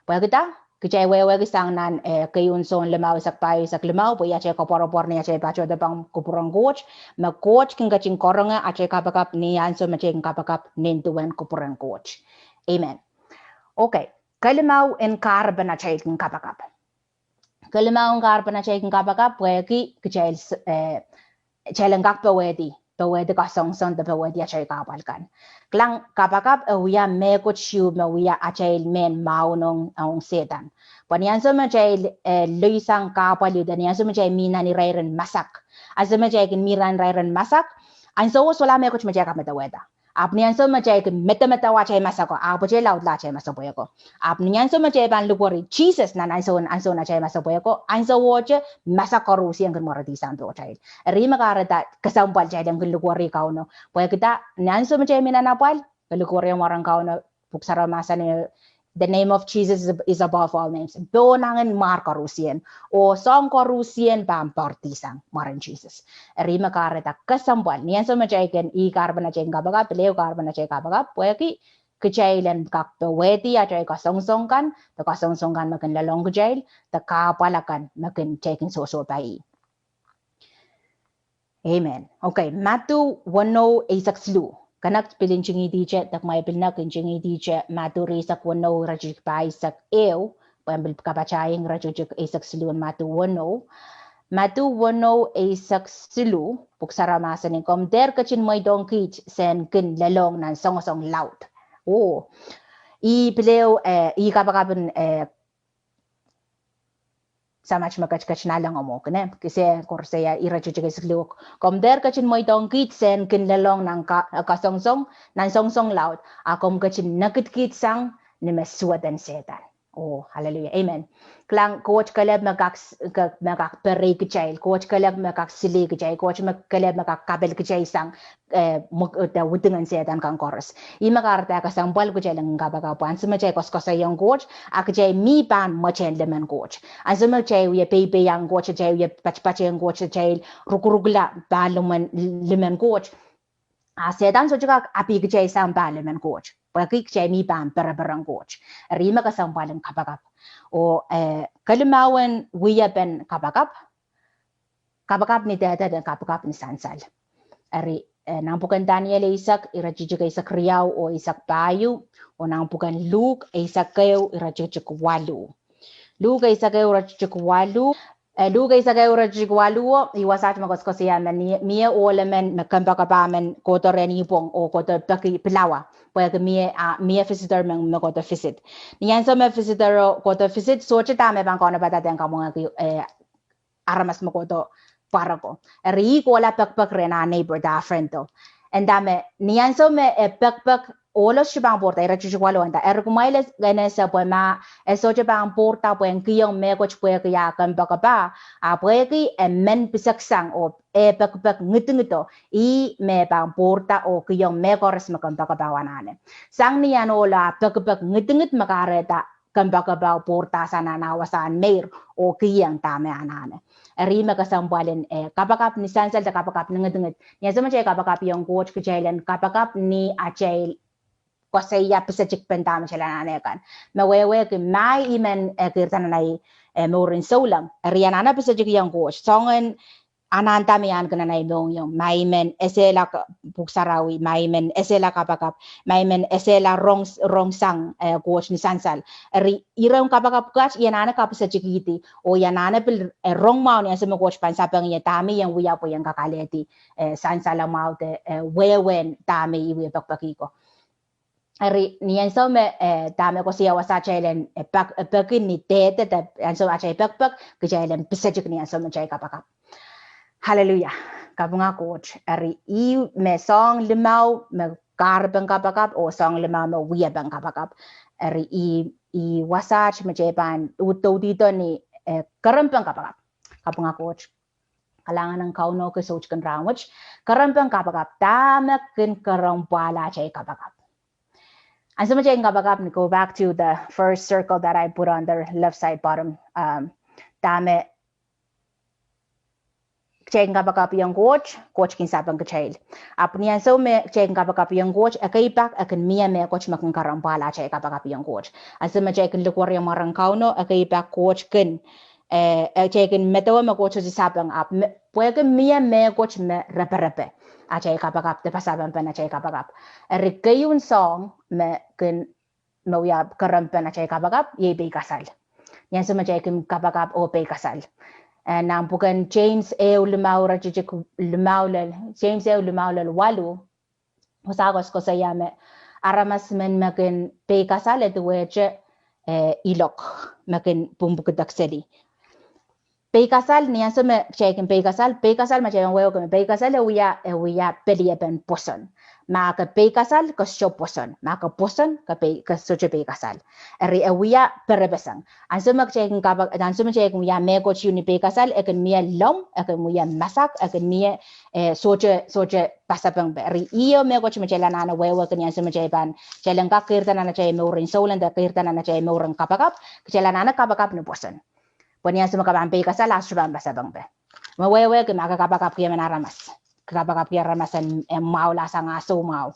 Pwehki dah, kitail wehwehki sang nan, eh, keieun Sohn limau eisek pahieu, eisek limau, pwe atail koapworopwor ni atail patohdo pohn kupwuren Koht, me Koht kin ketin karonge atail kapakap ni ansou me kitail kin kapakap nin duwen kupwuren Koht. Amen. Okay, kelimau en kahrepen atail kin kapakap. Kelimau en kahrepen atail kin kapakap, pwehki kitail, eh, kitail en kak powehdi, powehdi kasongosong de powehdi atail kahpwal kan. Kilang, kapakap e wia mehkot ieu me wia atail mehn maun ong, ong Sehdan. Pwe ni ansou me kitail, eh, lelohng sang kahpwal ieu de ni ansou me kitail mi nan irairen masak, ansou me kitail kin mi nan irairen masak, ansou o sohla mehkot me kitail kak medewehda. Ahpw ni ansou me kitail kin medemedewe atail masako, ahpw kitail laudla atail masopwehko. Ahpw ni ansou me kitail pahn likwerih Sises nan ansoun, ansoun atail masopwehko, ansou ohte masak koarusie kin mwerehdi sang pohtail. Eri me kahrehda kesempwal kitail en kin likwerih Kauno. Pwehki dah, ni ansou me kitail mi nan apwal, ke likwerih mwaren Kauno, Pwuhk Sarawi mahsanih, the name of Jesus is, is above all names. Pohn angin mwar koarusien, oh soahng koarusien pahn poaridi sang mwaren Sises. Eri me kahrehda kesempwal, ni ansou me kitail kin, ih kahrepen atail kin kapakap, pil ehu kahrepen atail kapakap, pwehki kitail en kak powehdi atail kasongosong kan, de kasongosong kan me kin lelohng kitail, de kahpwal akan me kin, kitail kin sohsohpai. Amen. Okay, Madiu weneu eisek siluh. Kak pil ntingihdi ihte, de kumwail pil ntingihdi ihte, Madiu ire eisek weneu, iretikitik pahisek ehu, pwe pil kapatahieng iretikitik eisek siluh en Madiu weneu. Madiu weneu eisek siluh, Pwuhk Sarawi mahsanih, komw dehr ketin mweidohng kiht sen kin lelohng nan songosong laud. Oh, ih pil ehu, eh, ih kapakap en, eh, Samat me ketiket nanleng o mwo, kine, kise koaros ia iretikitik eisek siluh. Komw dehr ketin mweidohng kiht sen kin lelohng nan ka-, kasongosong, nan songosong laud, a komw ketin nekidkihd sang ni me suwed en Sehdan. Oh, hallelujah. Amen. Kilang, Koht kelehpw me kak s-, ke-, me kak perei kitail, Koht kelehpw me kak silih kitail, Koht me kelehpw me kak kapel kitail sang, eh, mwek-, eh, de widingen Sehdan kan koaros. Ih me kahrehda kesempwal kitail en kapakap, pwe ansou me kitail koasoakoasoaiong Koht, a kitail mi pahn mwetehn limen Koht. Ansou me kitail wie peipeiong Koht, kitail wie patpatehng Koht, kitail rukurukla pahn limen, limen Koht. A Sehdan sohte kak api kitail sampah limen Koht, pwehki kitail mi pahn pereperen Koht. Eri me kesempwal en kapakap. Oh, eh, kelimaun wiepen kapakap, kapakap ni dehde de kapakap ni sansal. Eri, eh, nan pwuken Daniel eisek, iretikitik eisek riau oh eisek pahieu, oh nan pwuken Luk eisek ehu, iretikitik waluh. Luk eisek ehu, iretikitik waluh. Eh, Luk eisek ehu, iretikitik waluh, oh, ih wasaht me koasoakoasoia me ni, mie ohl emen me kempoakepah men kohdo rehn ipwong oh kohdo peki pilawa. Pwehki mie, ah, mie visitor men me kohdo visit. Ni ansou me visitor o kohdo visit, sohte dahme pahn kaunopada de en kamwengehki, eh, aramas me kohdo pwaroko. Eri ih kohla pekpek rehn ah neighbor de ah friend o. Eri dahme, ni ansou me e pekpek, ohlo sohte pahn pwourda, iretikitik waluh, eri kumwail en ese pwe ma e sohte pahn pwourda pwehn kihong mehkot pwehki ah kempoakepah, a pwehki e men piseksang oh e pekpek ngidingido, ih me pahn pwourda oh kihong mehkoaros me kempoakepah anahne. Sang ni ahn ohlo ah pekpek ngidingid me kahrehda kempoakepah pwourda sang nan ah wasahn meir oh kihong dahme anahne. Eri me kesempwal en, eh, kapakap ni sansal de kapakap ni ngidingid. Ni ansou me kitail kapakapiong Koht, kitail en kapakap ni atail koasoia pisetikpen dahme kitail anahne kan. Me wehwehki ma i men, eh, keirda nan ei, eh, mouren souleng, eri anahne pisetikiong Koht. Soangen anahn dahme i ahneki nan ei mohngiong. Ma i men esehla k-, Pwuhk Sarawi, ma i men esehla kapakap, ma i men esehla rong, rong sang, eh, Koht ni sansal. Eri iren kapakap kat i anahne kapisetikihdi, oh i anahne pil, eh, rong mwahu ni ansou me Koht pahn sapeng ie dahme i en wia pwe i en kak alehdi, eh, sansal mwahu de, eh, wehwehn dahme i wie pekpekihko. Eri ni ansou me, eh, dahme koasoia wasa kitail en, eh, pek-, eh, peki ni dehde de ansou atail pekpek, kitail en pisetik ni ansou me kitail kapakap. Hallelujah. Kapinga Koht. Eri ih me soahng limau me kahrepen kapakap, oh soahng limau me wiepen kapakap. Eri ih, ih wasaht me kitail pahn udoudihdo ni, eh, kerempen kapakap. Kapinga Koht. Kalahngan en Kauno ke sohte kin rahnwet. Kerempen kapakap, dahme kin kerempwala atail kapakap. Ansou me kitail kin kapakap, ni go back to the first circle that I put on the left side bottom. Um, dahme kitail kin kapakapiong Koht, Koht kin sapeng kitail. Ahpw ni ansou me kitail kin kapakapiong Koht, ekei pak e kin mie mehkot me kin kerempwala atail kapakapiong Koht. Ansou me kitail kin likwerih mwaren Kauno, ekei pak Koht kin eh, eh, kitail kin medewe me Koht sohte sapeng ahpw me, pwehki mie mehkot me reperepe atail kapakap de pasapengpen atail kapakap. Eri keieun soahng me kin, me wia kerempen atail kapakap, iei peikasal. Ni ansou me kitail kin kapakap oh peikasal. Eh, nan pwuken James ehu limau iretikitik limau lel, James ehu limau lel waluh, wasa koasoakoasoia me aramas men me kin peikasal e duwehte, eh, ilok me kin pwupwukidek seli. Peikasal, ni ansou me kitail kin peikasal, peikasal ma kitail wehwehki me peikasal e wia, e wia peliepen pwoson. Ma ke peikasal, ke sohte pwoson. Ma ke pwoson, ke pei-, ke sohte peikasal. Eri e wia perepeseng. Ansou me kitail kin kapa-, ansou me kitail kin wia mehkot ieu ni peikasal, e kin mie lom, e kin wia masak, e kin mie, eh, sohte, sohte pasapengpe. Eri ih ehu mehkot me kitail anahne wehwehki ni ansou me kitail pahn, kitail en kak keirda nan atail mouren souleng de keirda nan atail mouren kapakap, kitail anahne kapakap ni pwoson. Pwe ni ansou me ke pahn peikasal, a sohte pahn pasapengpe. Me wehwehki ma ke kapakapki emen aramas, ke kapakapki aramas en, en mwahula sang ah soumwahu.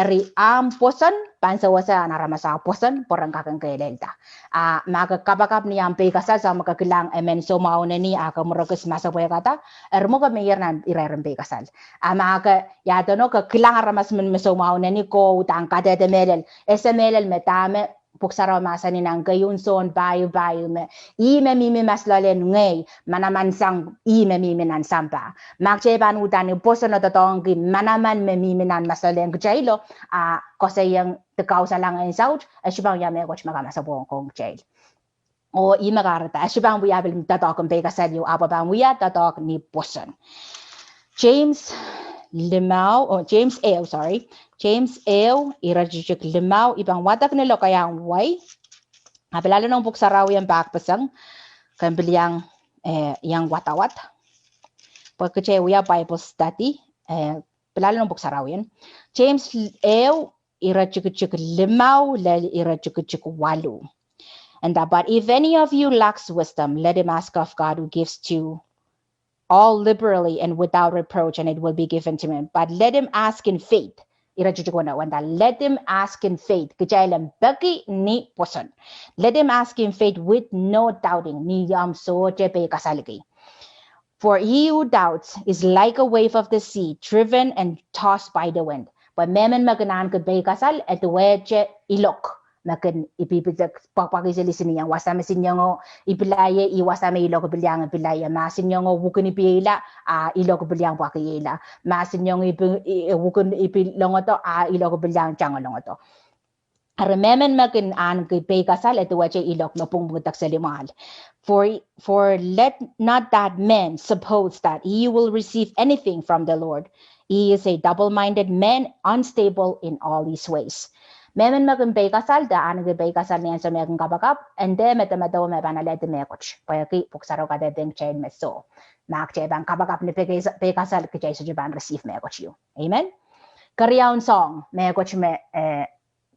Eri ahmw pwoson pahn sewese ahn aramas ah pwoson, pwe ren kak kin kehlailda. A ma ke kapakap ni ahmw peikasal, sang me ke kilang emen soumwahu neni a ke mwur ekis masepwehkada, eri mwo ke meier nan irairen peikasal. A ma ke, ia duwen o, ke kilang aramas men me soumwahu neni, ke uhdahn kadehde mehlel, ese mehlel me dahme Pwuhk Sarawi mahsanih nan keieun Sohn pahieu pahieu me, ih me mihmi mas loalen ngehi, manaman sang ih me mihmi nan sampah. Ma kitail pahn uhdahn pwoson oh doadoahngki manaman me mihmi nan mas loalen kitailo, a koasoiong de kausalang en saut, e sohte pahn wia mehkot me kamasepwehkohng kitail. Oh ih me kahrehda, e sohte pahn wia pil doadoahk en peikasal ieu, ahpw pahn wia doadoahk ni pwoson. James limau, oh, James ehu, sorry. James ehu, iretikitik limau, I pahn wadek ni lokaiahn wai. A pil ale noumw Pwuhk Sarawi en pahkpeseng, ke pil iang, eh, iang wadawad. Pwe kitail wia Bible study, eh, pil ale noumw Pwuhk Sarawi en. James ehu, iretikitik limau lel iretikitik waluh. And that, but if any of you lacks wisdom, let him ask of God who gives to all liberally and without reproach, and it will be given to him. But let him ask in faith. Ire tikitik weneu, wenda, let him ask in faith. Kitail en peki ni pwoson. Let him ask in faith with no doubting. Ni omw sohte peikasalki. For he who doubts is like a wave of the sea, driven and tossed by the wind. Pwe mehmen me kin ahneki peikasal, e duwehte ilok me kin ipipidek pwakpwakiseli senieng. Wasa me seniengo ipilaie, ih wasa me ilok ipiliang ipilaie. Ma seniengo wukin ipieila, a ilok ipiliang pwakieila. Ma seniengo ipi, i, wukin ipilongodo, a ilok ipiliang tango longodo. Eri mehmen me kin ahneki peikasal, e duwehte ilok me pwungpwungdek seli mwahl. For, for let not that man suppose that he will receive anything from the Lord. He is a double-minded man, unstable in all his ways. Mehmen me kin peikasal, de ahneki peikasal ni ansou me kin kapakap, e nda medemedewe me pahn alehdi mehkot. Pwehki Pwuhk Sarawi kadehdehiong kitail me soh. Ma kitail pahn kapakap ni peikasal, kitail sohte pahn receive mehkot ieu. Amen. Keriaun soahng, mehkot me, eh,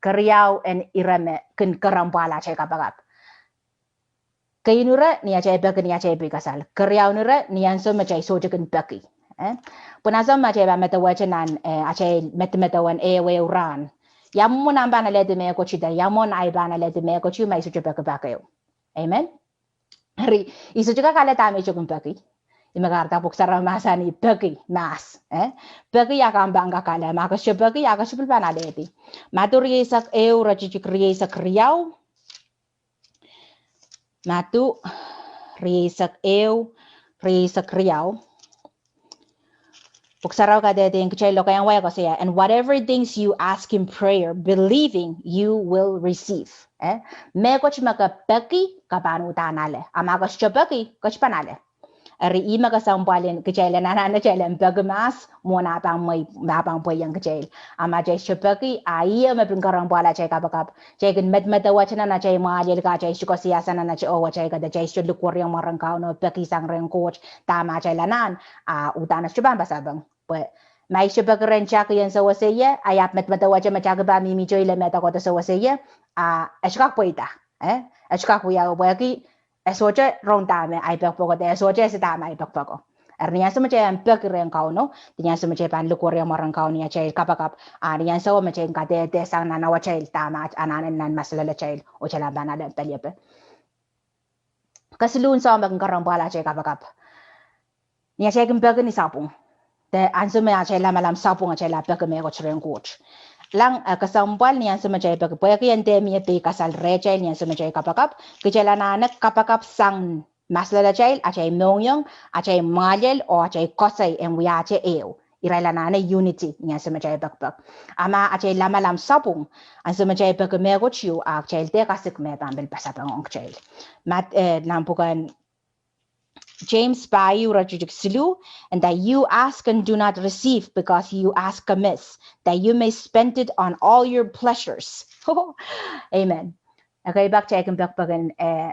keriau en ire me kin kerempwahla atail kapakap. Keieun ire, ni atail peki ni atail peikasal. Keriaun ire, ni ansou me atail sohte kin peki. Eh? Pwe ni ansou me atail pahn medewehte nan, eh, atail medemedewen ehuehu rahn. Ia mwomwen omw pahn alehdi mehkot ieu, ia mwomwen ahi pahn alehdi mehkot ieu, ma I sohte peki pak ehu. Amen. Eri, I sohte kak ale dahme I sohte kin peki. Ih me kahrehda Pwuhk Sarawi mahsanih peki, mahs. Eh? Peki a ke pahn kak ale, ma ke sohte peki, a ke sohte pil pahn alehdi. Madiu rieisek ehu, iretikitik rieisek riau. Madiu rieisek ehu, rieisek riau. Pwuhk Sarawi kadehdehiong kitail lokaiahn wai e koasoia, and whatever things you ask in prayer, believing you will receive. Eh? Mehkot me ke peki, ke pahn uhdahn ale. A ma ke sohte peki, ke sohte pahn ale. Eri ih me kesempwal en kitail en anahne kitail en peki mahs, mwohn ah pahn mwei, ah pahn pweiong kitail. A ma kitail sohte peki, a ih me pil kerempwahla atail kapakap. Kitail kin medemedewehte nan atail mwahliel, ka atail sohte koasoiasang nan atail, oh, atail kak, atail sohte likwerih mwaren Kauno, peki sang rehn Koht, dahme atail anahn, a uhdahn e sohte pahn pasapeng. Pwe ma I sohte peki rehn taki en sewese ie, a I ahpw medemedewehte me taki pahn mihmihte ile me e doakohdo sewese ie, a e sohte kak pweida. Eh? E sohte kak wia pwehki e sohte rong dahme ahi pekpeko, de e sohte ese dahme ahi pekpeko. Eri ni ansou me kitail en peki rehn Kauno, de ni ansou me kitail pahn likwerih mwaren Kauno atail kapakap, a ni ansou me kitail kadehdehsang nan atail dahme anahne nan masalal atail, oh kitail pahn ale peliepe. Kesiluhn soahng me kin kerempwahla atail kapakap. Ni atail kin peki ni sapwung. De ansou me atail lamalam sapwung, atail ahpw peki mehkot rehn Koht. Lang, eh, kesempwal ni ansou me kitail peki, pwehki e nda mie peikasal rehtail ni ansou me kitail kapakap, kitail anahne kapakap sang masalal atail, atail mohngiong, atail mwahliel, oh atail koasoi en wiahte ehu. Irail anahne unity ni ansou me kitail pekpek. A ma atail lamalam sapwung, ansou me kitail peki mehkot ieu, a kitail dehr kasik me pahn pil pasapeng ong kitail. Mat, eh, nan pwuken James pahieu, iretikitik siluh, and that you ask and do not receive because you ask amiss, that you may spend it on all your pleasures. Amen. Ekei pak kitail kin pekpek en, eh,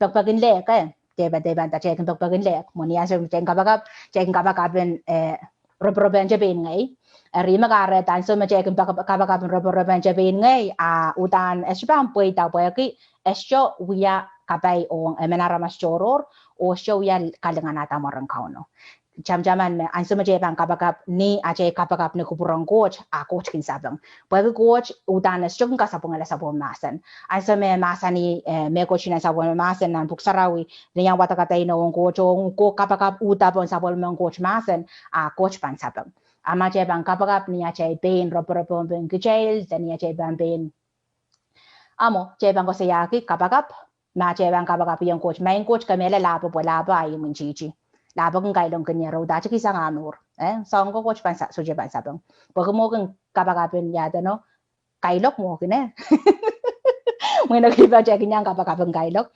pekpek en lehk, eh. Kitail pahn, kitail pahn nda kitail kin pekpek en lehk. Mwo ni ansou me kitail kin kapakap, kitail kin kapakap en, eh, roporop en tepin ngei. Eri me kahrehda ansou me kitail kin pak-, kapakap en roporop en tepin ngei, a uhdahn e sohte pahn pweida pwehki e sohte wia kapai ong emen aramas tohrohr, oh e sohte wia kalinganahda mwaren Kauno. Tamataman me ansou me kitail pahn kapakap ni atail kapakap ni kupwuren Koht, a Koht kin sapeng. Pwehki Koht uhdahn e sohte kin kasapwungala sapwellime mahsen. Ansou me mahsanih, eh, mehkot nan sapwellime mahsen nan pwuhk sarawi, ni omw wadek ong Koht, oh komw kapakap uhdahn pohn sapwellimen Koht mahsen, a Koht pahn sapeng. A ma kitail pahn kapakap ni atail pein roporopohng pein kitail, de ni atail pahn pein, a mwo, kitail pahn koasoiahki kapakap, ma kitail pahn kapakap ong Koht, maing Koht, ke mehla lahpo pwe lahpo a imwintihti. Lahpo kin kailongkin ie, re udahte kihsang ah mour. Eh, soahng ko Koht pahn sa-, sohte pahn sapeng. Pwehki mwo kin kapakap en ia edeno, kailok mwo kin, eh. Mwein ekei pahn kitail kin iang kapakap en kailok.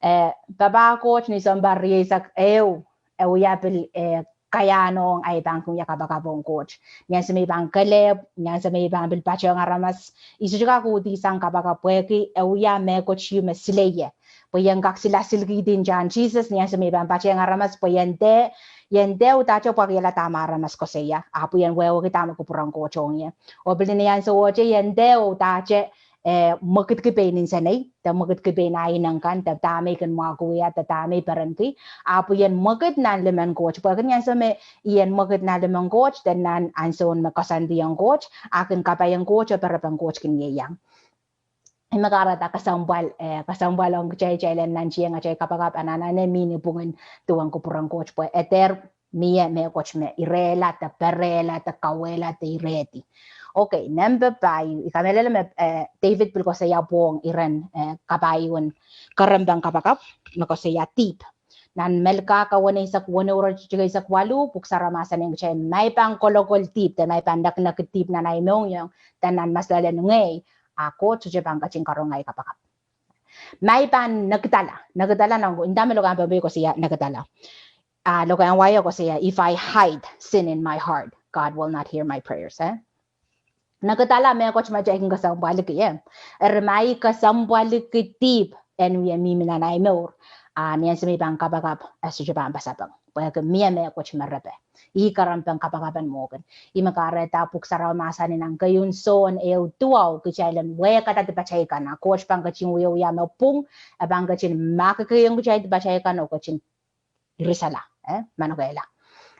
Eh, Pahpa Koht ni sounpar rieisek ehu, e wia pil, eh, kaiahn ong ahi pahn kin wia kapakap ong Koht. Ni ansou me I pahn kelehpw, ni ansou me I pahn pil patehng aramas, I sohte kak uhdihsang kapakap pwehki e wia mehkot ieu me sileie. Pwe I en kak silasilkihdi ntahn Sises ni ansou me I pahn patehng aramas, pwe I en dehr, I en dehr udahte pwakiala dahme aramas koasoia, ahpw I en wehwehki dahme kupwuren Koht ong ie. Oh pil ni ansowohte I en dehr udahte eh, mwekidki pein nsenei, de mwekidki pein ah ineng kan, de dahme I kin mwahki wia, de dahme I perenki. Ahpw I en mwekid nan limen Koht. Pwehki ni ansou me I en mwekid nan limen Koht, de nan ansoun me koasoandi ong Koht, a kin kapai ong Koht, oh perepen Koht kin ieiang. Ih me kahrehda kesempwal, eh, kesempwal ong kitail, kitail en nantihong atail kapakap, anahne mie ni pwungen duwen kupwuren Koht, pwe eder mie mehkot me irehla de perehla de kauwehla de irehdi. Okay, nempe pahieu, I kamehlele me, eh, David pil koasoia pwong iren, eh, kapahieu en kerempehn kapakap, me koasoia dihp. Nan Melkah kaweneisek weneu iretikitik eisek waluh, Pwuhk Sarawi mahsanihong kitail, ma I pahn kolokol dihp, de ma I pahn nekinekid dihp nan ahi mohngiong, de nan maslelen ngehi, a Koht sohte pahn ketin karonge ahi kapakap. Ma I pahn nekidala, nekidala nan, nda me lokaiahn Pohnpei koasoia nekidala. Ah, lokaiahn wai koasoia, if I hide sin in my heart, God will not hear my prayers, eh? Nekidala mehkot me kitail kin kesempwalki, eh? Eri ma I kesempwalki dihp en wie mihmi nan ahi mour, a ni ansou me I pahn kapakap, e sohte pahn pasapeng. Pwehki mie mehkot me repe. Ih kerempehn kapakap en mwo kan. Ih me kahrehda Pwuhk Sarawi mahsanih nan keieun Sohn ehu duwau, kitail en wehkada dipatail kan. A Koht pahn ketin wiewia me pwung, e pahn ketin mahkikihong kitail dipatail kan oh ketin irisala, eh, manokehla.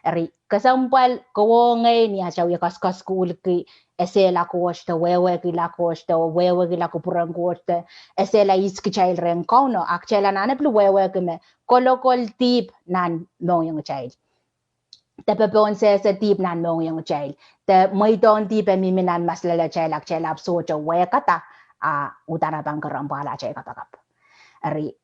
Eri kesempwal kowe oh ngehi ni atail wie koaskoaskuhlki esehla Koht de wehwehkihla Koht de wehwehkihla kupwuren Koht de esehla ihs kitail rehn Kauno, a kitail anahne pil wehwehki me kolokol dihp nan mohngiong kitail. De popohn sehse dihp nan mohngiong kitail. De mweidohng dihp e mihmi nan maslel atail, a kitail ahpw sohte wehkada, a uhdahn e pahn kerempwahla atail kapakap. Eri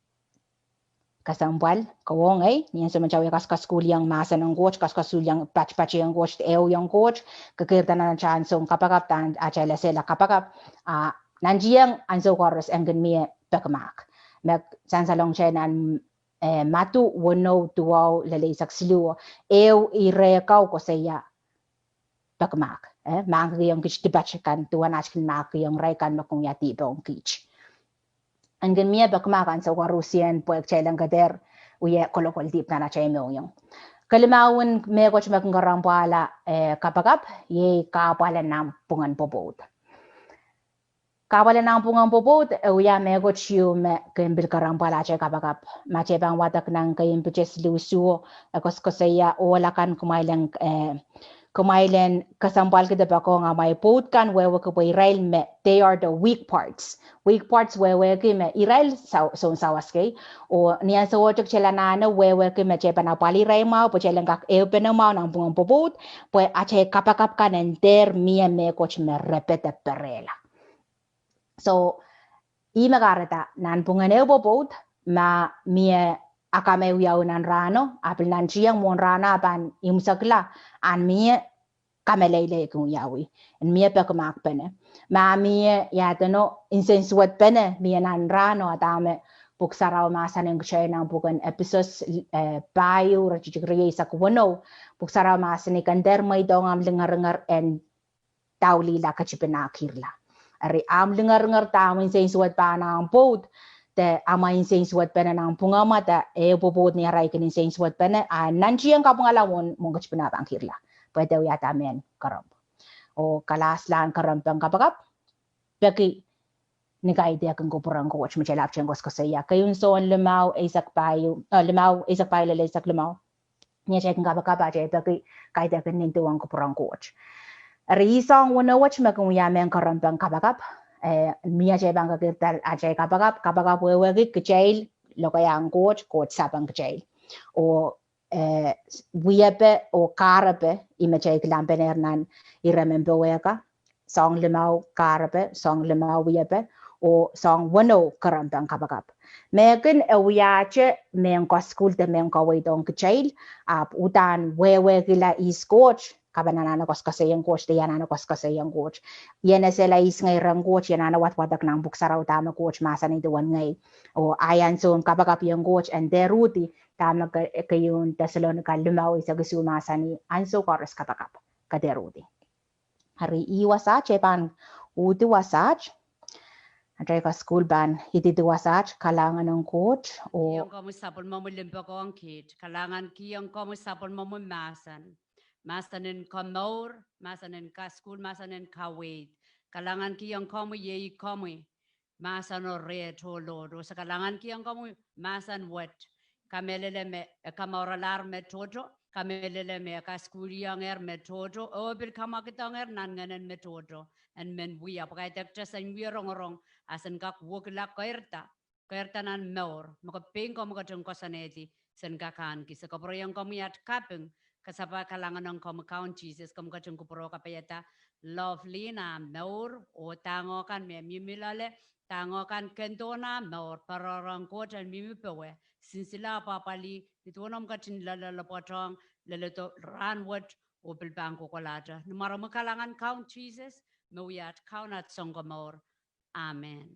kesempwal kowe oh ngehi, ni ansou me kitail wie koaskoaskuhliong mahsen en Koht, koaskoaskuhliong patpatehng Koht, ehuiong Koht, kekeirda nan atail ansoun kapakap, de atail esehla kapakap, a nantihong ansou koaros e kin mie pekimahk. Me sansalong kitail nan, eh, Madiu weneu duwau lel eisek siluh, ehu ire kau koasoia pekimahk, eh, mahkikihong kiht dipatail kan, duwen aht kin mahkikihong irail kan me kin wia dihp ong kiht. E kin mie pekimahk ansou koarosie pwe kitail en keder wie kolokol dihp nan atail mohngiong. Kelimauhn mehkot me kin kerempwahla, eh, kapakap, iei kahpwal en nanpwungen pwopwoud. Kahpwal en nanpwungen pwopwoud, e wia mehkot ieu me kin pil kerempwahla atail kapakap. Ma kitail pahn wadek nan keieun Piter siluh isuh, e koaskoasoia ohl akan kumwail en, eh, kumwail en kesempwalki de poakohng amwail pwoud kan wehwehki pwe irail me, they are the weak parts. Weak parts wehwehki me irail sa-, soun sawas kei. Oh ni ansou ohte kitail anahne wehwehki me kitail pahn apwalih irail mwahu, pwe kitail en kak ehupene mwahu nanpwungen pwopwoud, pwe atail kapakap kan en dehr mie mehkot me repe de perehla. So, ih me kahrehda nanpwungen ehu pwopwoud, ma mie akamai wiawi nan rahno, a pil nantihong mwohn rahno a pahn imwisekla, ahn mie kameleilei kin wiawi, en mie pekimahkpene. Ma mie iadeno nsensuwedpene mie nan rahno, a dahme Pwuhk Sarawi mahsanihong kitail nan pwuken Episos, eh, pahieu iretikitik rieisek weneu, Pwuhk Sarawi mahsanih, ken dehr mweidohng ahmw lingeringer en daulihla ketipin ahkirla. Eri ahmw lingeringer de ahmw nsensuwed pahn ahmw pwoud, de amwa nsensuwedpene nanpwungamwa, de ehu pwopwoud ni arail kin nsensuwedpene, a nantihong kapwungala mwohn, mwohn ketipin ahpw ahkirla. Pwe de wiahda mehn kerempw. Oh kalaslahn kerempehn kapakap peki ni kaidehkin kupwuren Koht, me kitail ahpwtehn koaskoasoia. Keieun Sohn limau eisek pahieu, eh, limau eisek pahieu lel eisek limau. Ni atail kin kapakap, atail peki kaidehkin nin duwen kupwuren Koht. Eri ih soahng weneu wet me kin wia mehn kerempehn kapakap, eh, ni atail pahn kekeirda atail kapakap, kapakap wehwehki kitail lokaiahn Koht, Koht sapeng kitail. Oh, eh, wiepe oh kahrepe, ih me kitail kilang pene nan ire men powehka, soahng limau kahrepe, soahng limau wiepe, oh soahng weneu kerempehn kapakap. Me kin e wiahte mehn koaskuhl de mehn kaweidohng kitail, ahpw uhdahn wehwehkihla ihs Koht, ke pahn anahne koaskoasoiong Koht, de I anahne koaskoasoiong Koht. I en esehla ihs ngehi rehn Koht, I anahne wadwadek nan Pwuhk Sarawi dahme Koht mahsanih duwen ngehi. Oh ahi ansoun kapakapiong Koht en dehr uhdi, dahme ke, keieun Tesalonika limau eisek isuh mahsanih, ansou koaros kapakap, ke dehr uhdi. Eri ih wasaht, kitail pahn uhdi wasaht. Atail koaskuhl pahn ididi wasaht, kalahngan en Koht, oh. Kihong komwi sapwellimomwi limpoak ong kiht, kalahngan, kihong komwi sapwellimomwi mahsen. Mahsen en komour, mahsen en koaskuhl, mahsen en kaweid. Kalahngankihong komwi iei komwi mahseno reht oh loht, oh se kalahngankihong komwi mahsen wet. Kamehlele me e kamouralahr me tohto, kamehlele me e kaskuhliengehr me tohto, oh pil kamwakidongehr nan ngehnen me tohto. En men wia pwukat ekte sen wie rongorong, a sen kak wekila keirda, keirda nan mour, me ke pein komw ketin koasoanehdi, sen kak ahneki. Se kapwurehiong komwi at kaping, kasapahl kalahngan ong komwi Kaun Sises, komw ketin kupwure oh kapaiada Lovelyn ah mour, oh dahngo kan me mihmi loale, dahngo kan kendo nah mour, poarohng Koht en mihmi powe, sinsile, apwahpwalih, nin duwen omw ketin loalloale pwoatohng, leledo rahn wet, oh pil pahn kohkohlahte. Ni mwaren omwi kalahngan Kaun Sises, me wia at Kaun, at Sounkomour. Amen.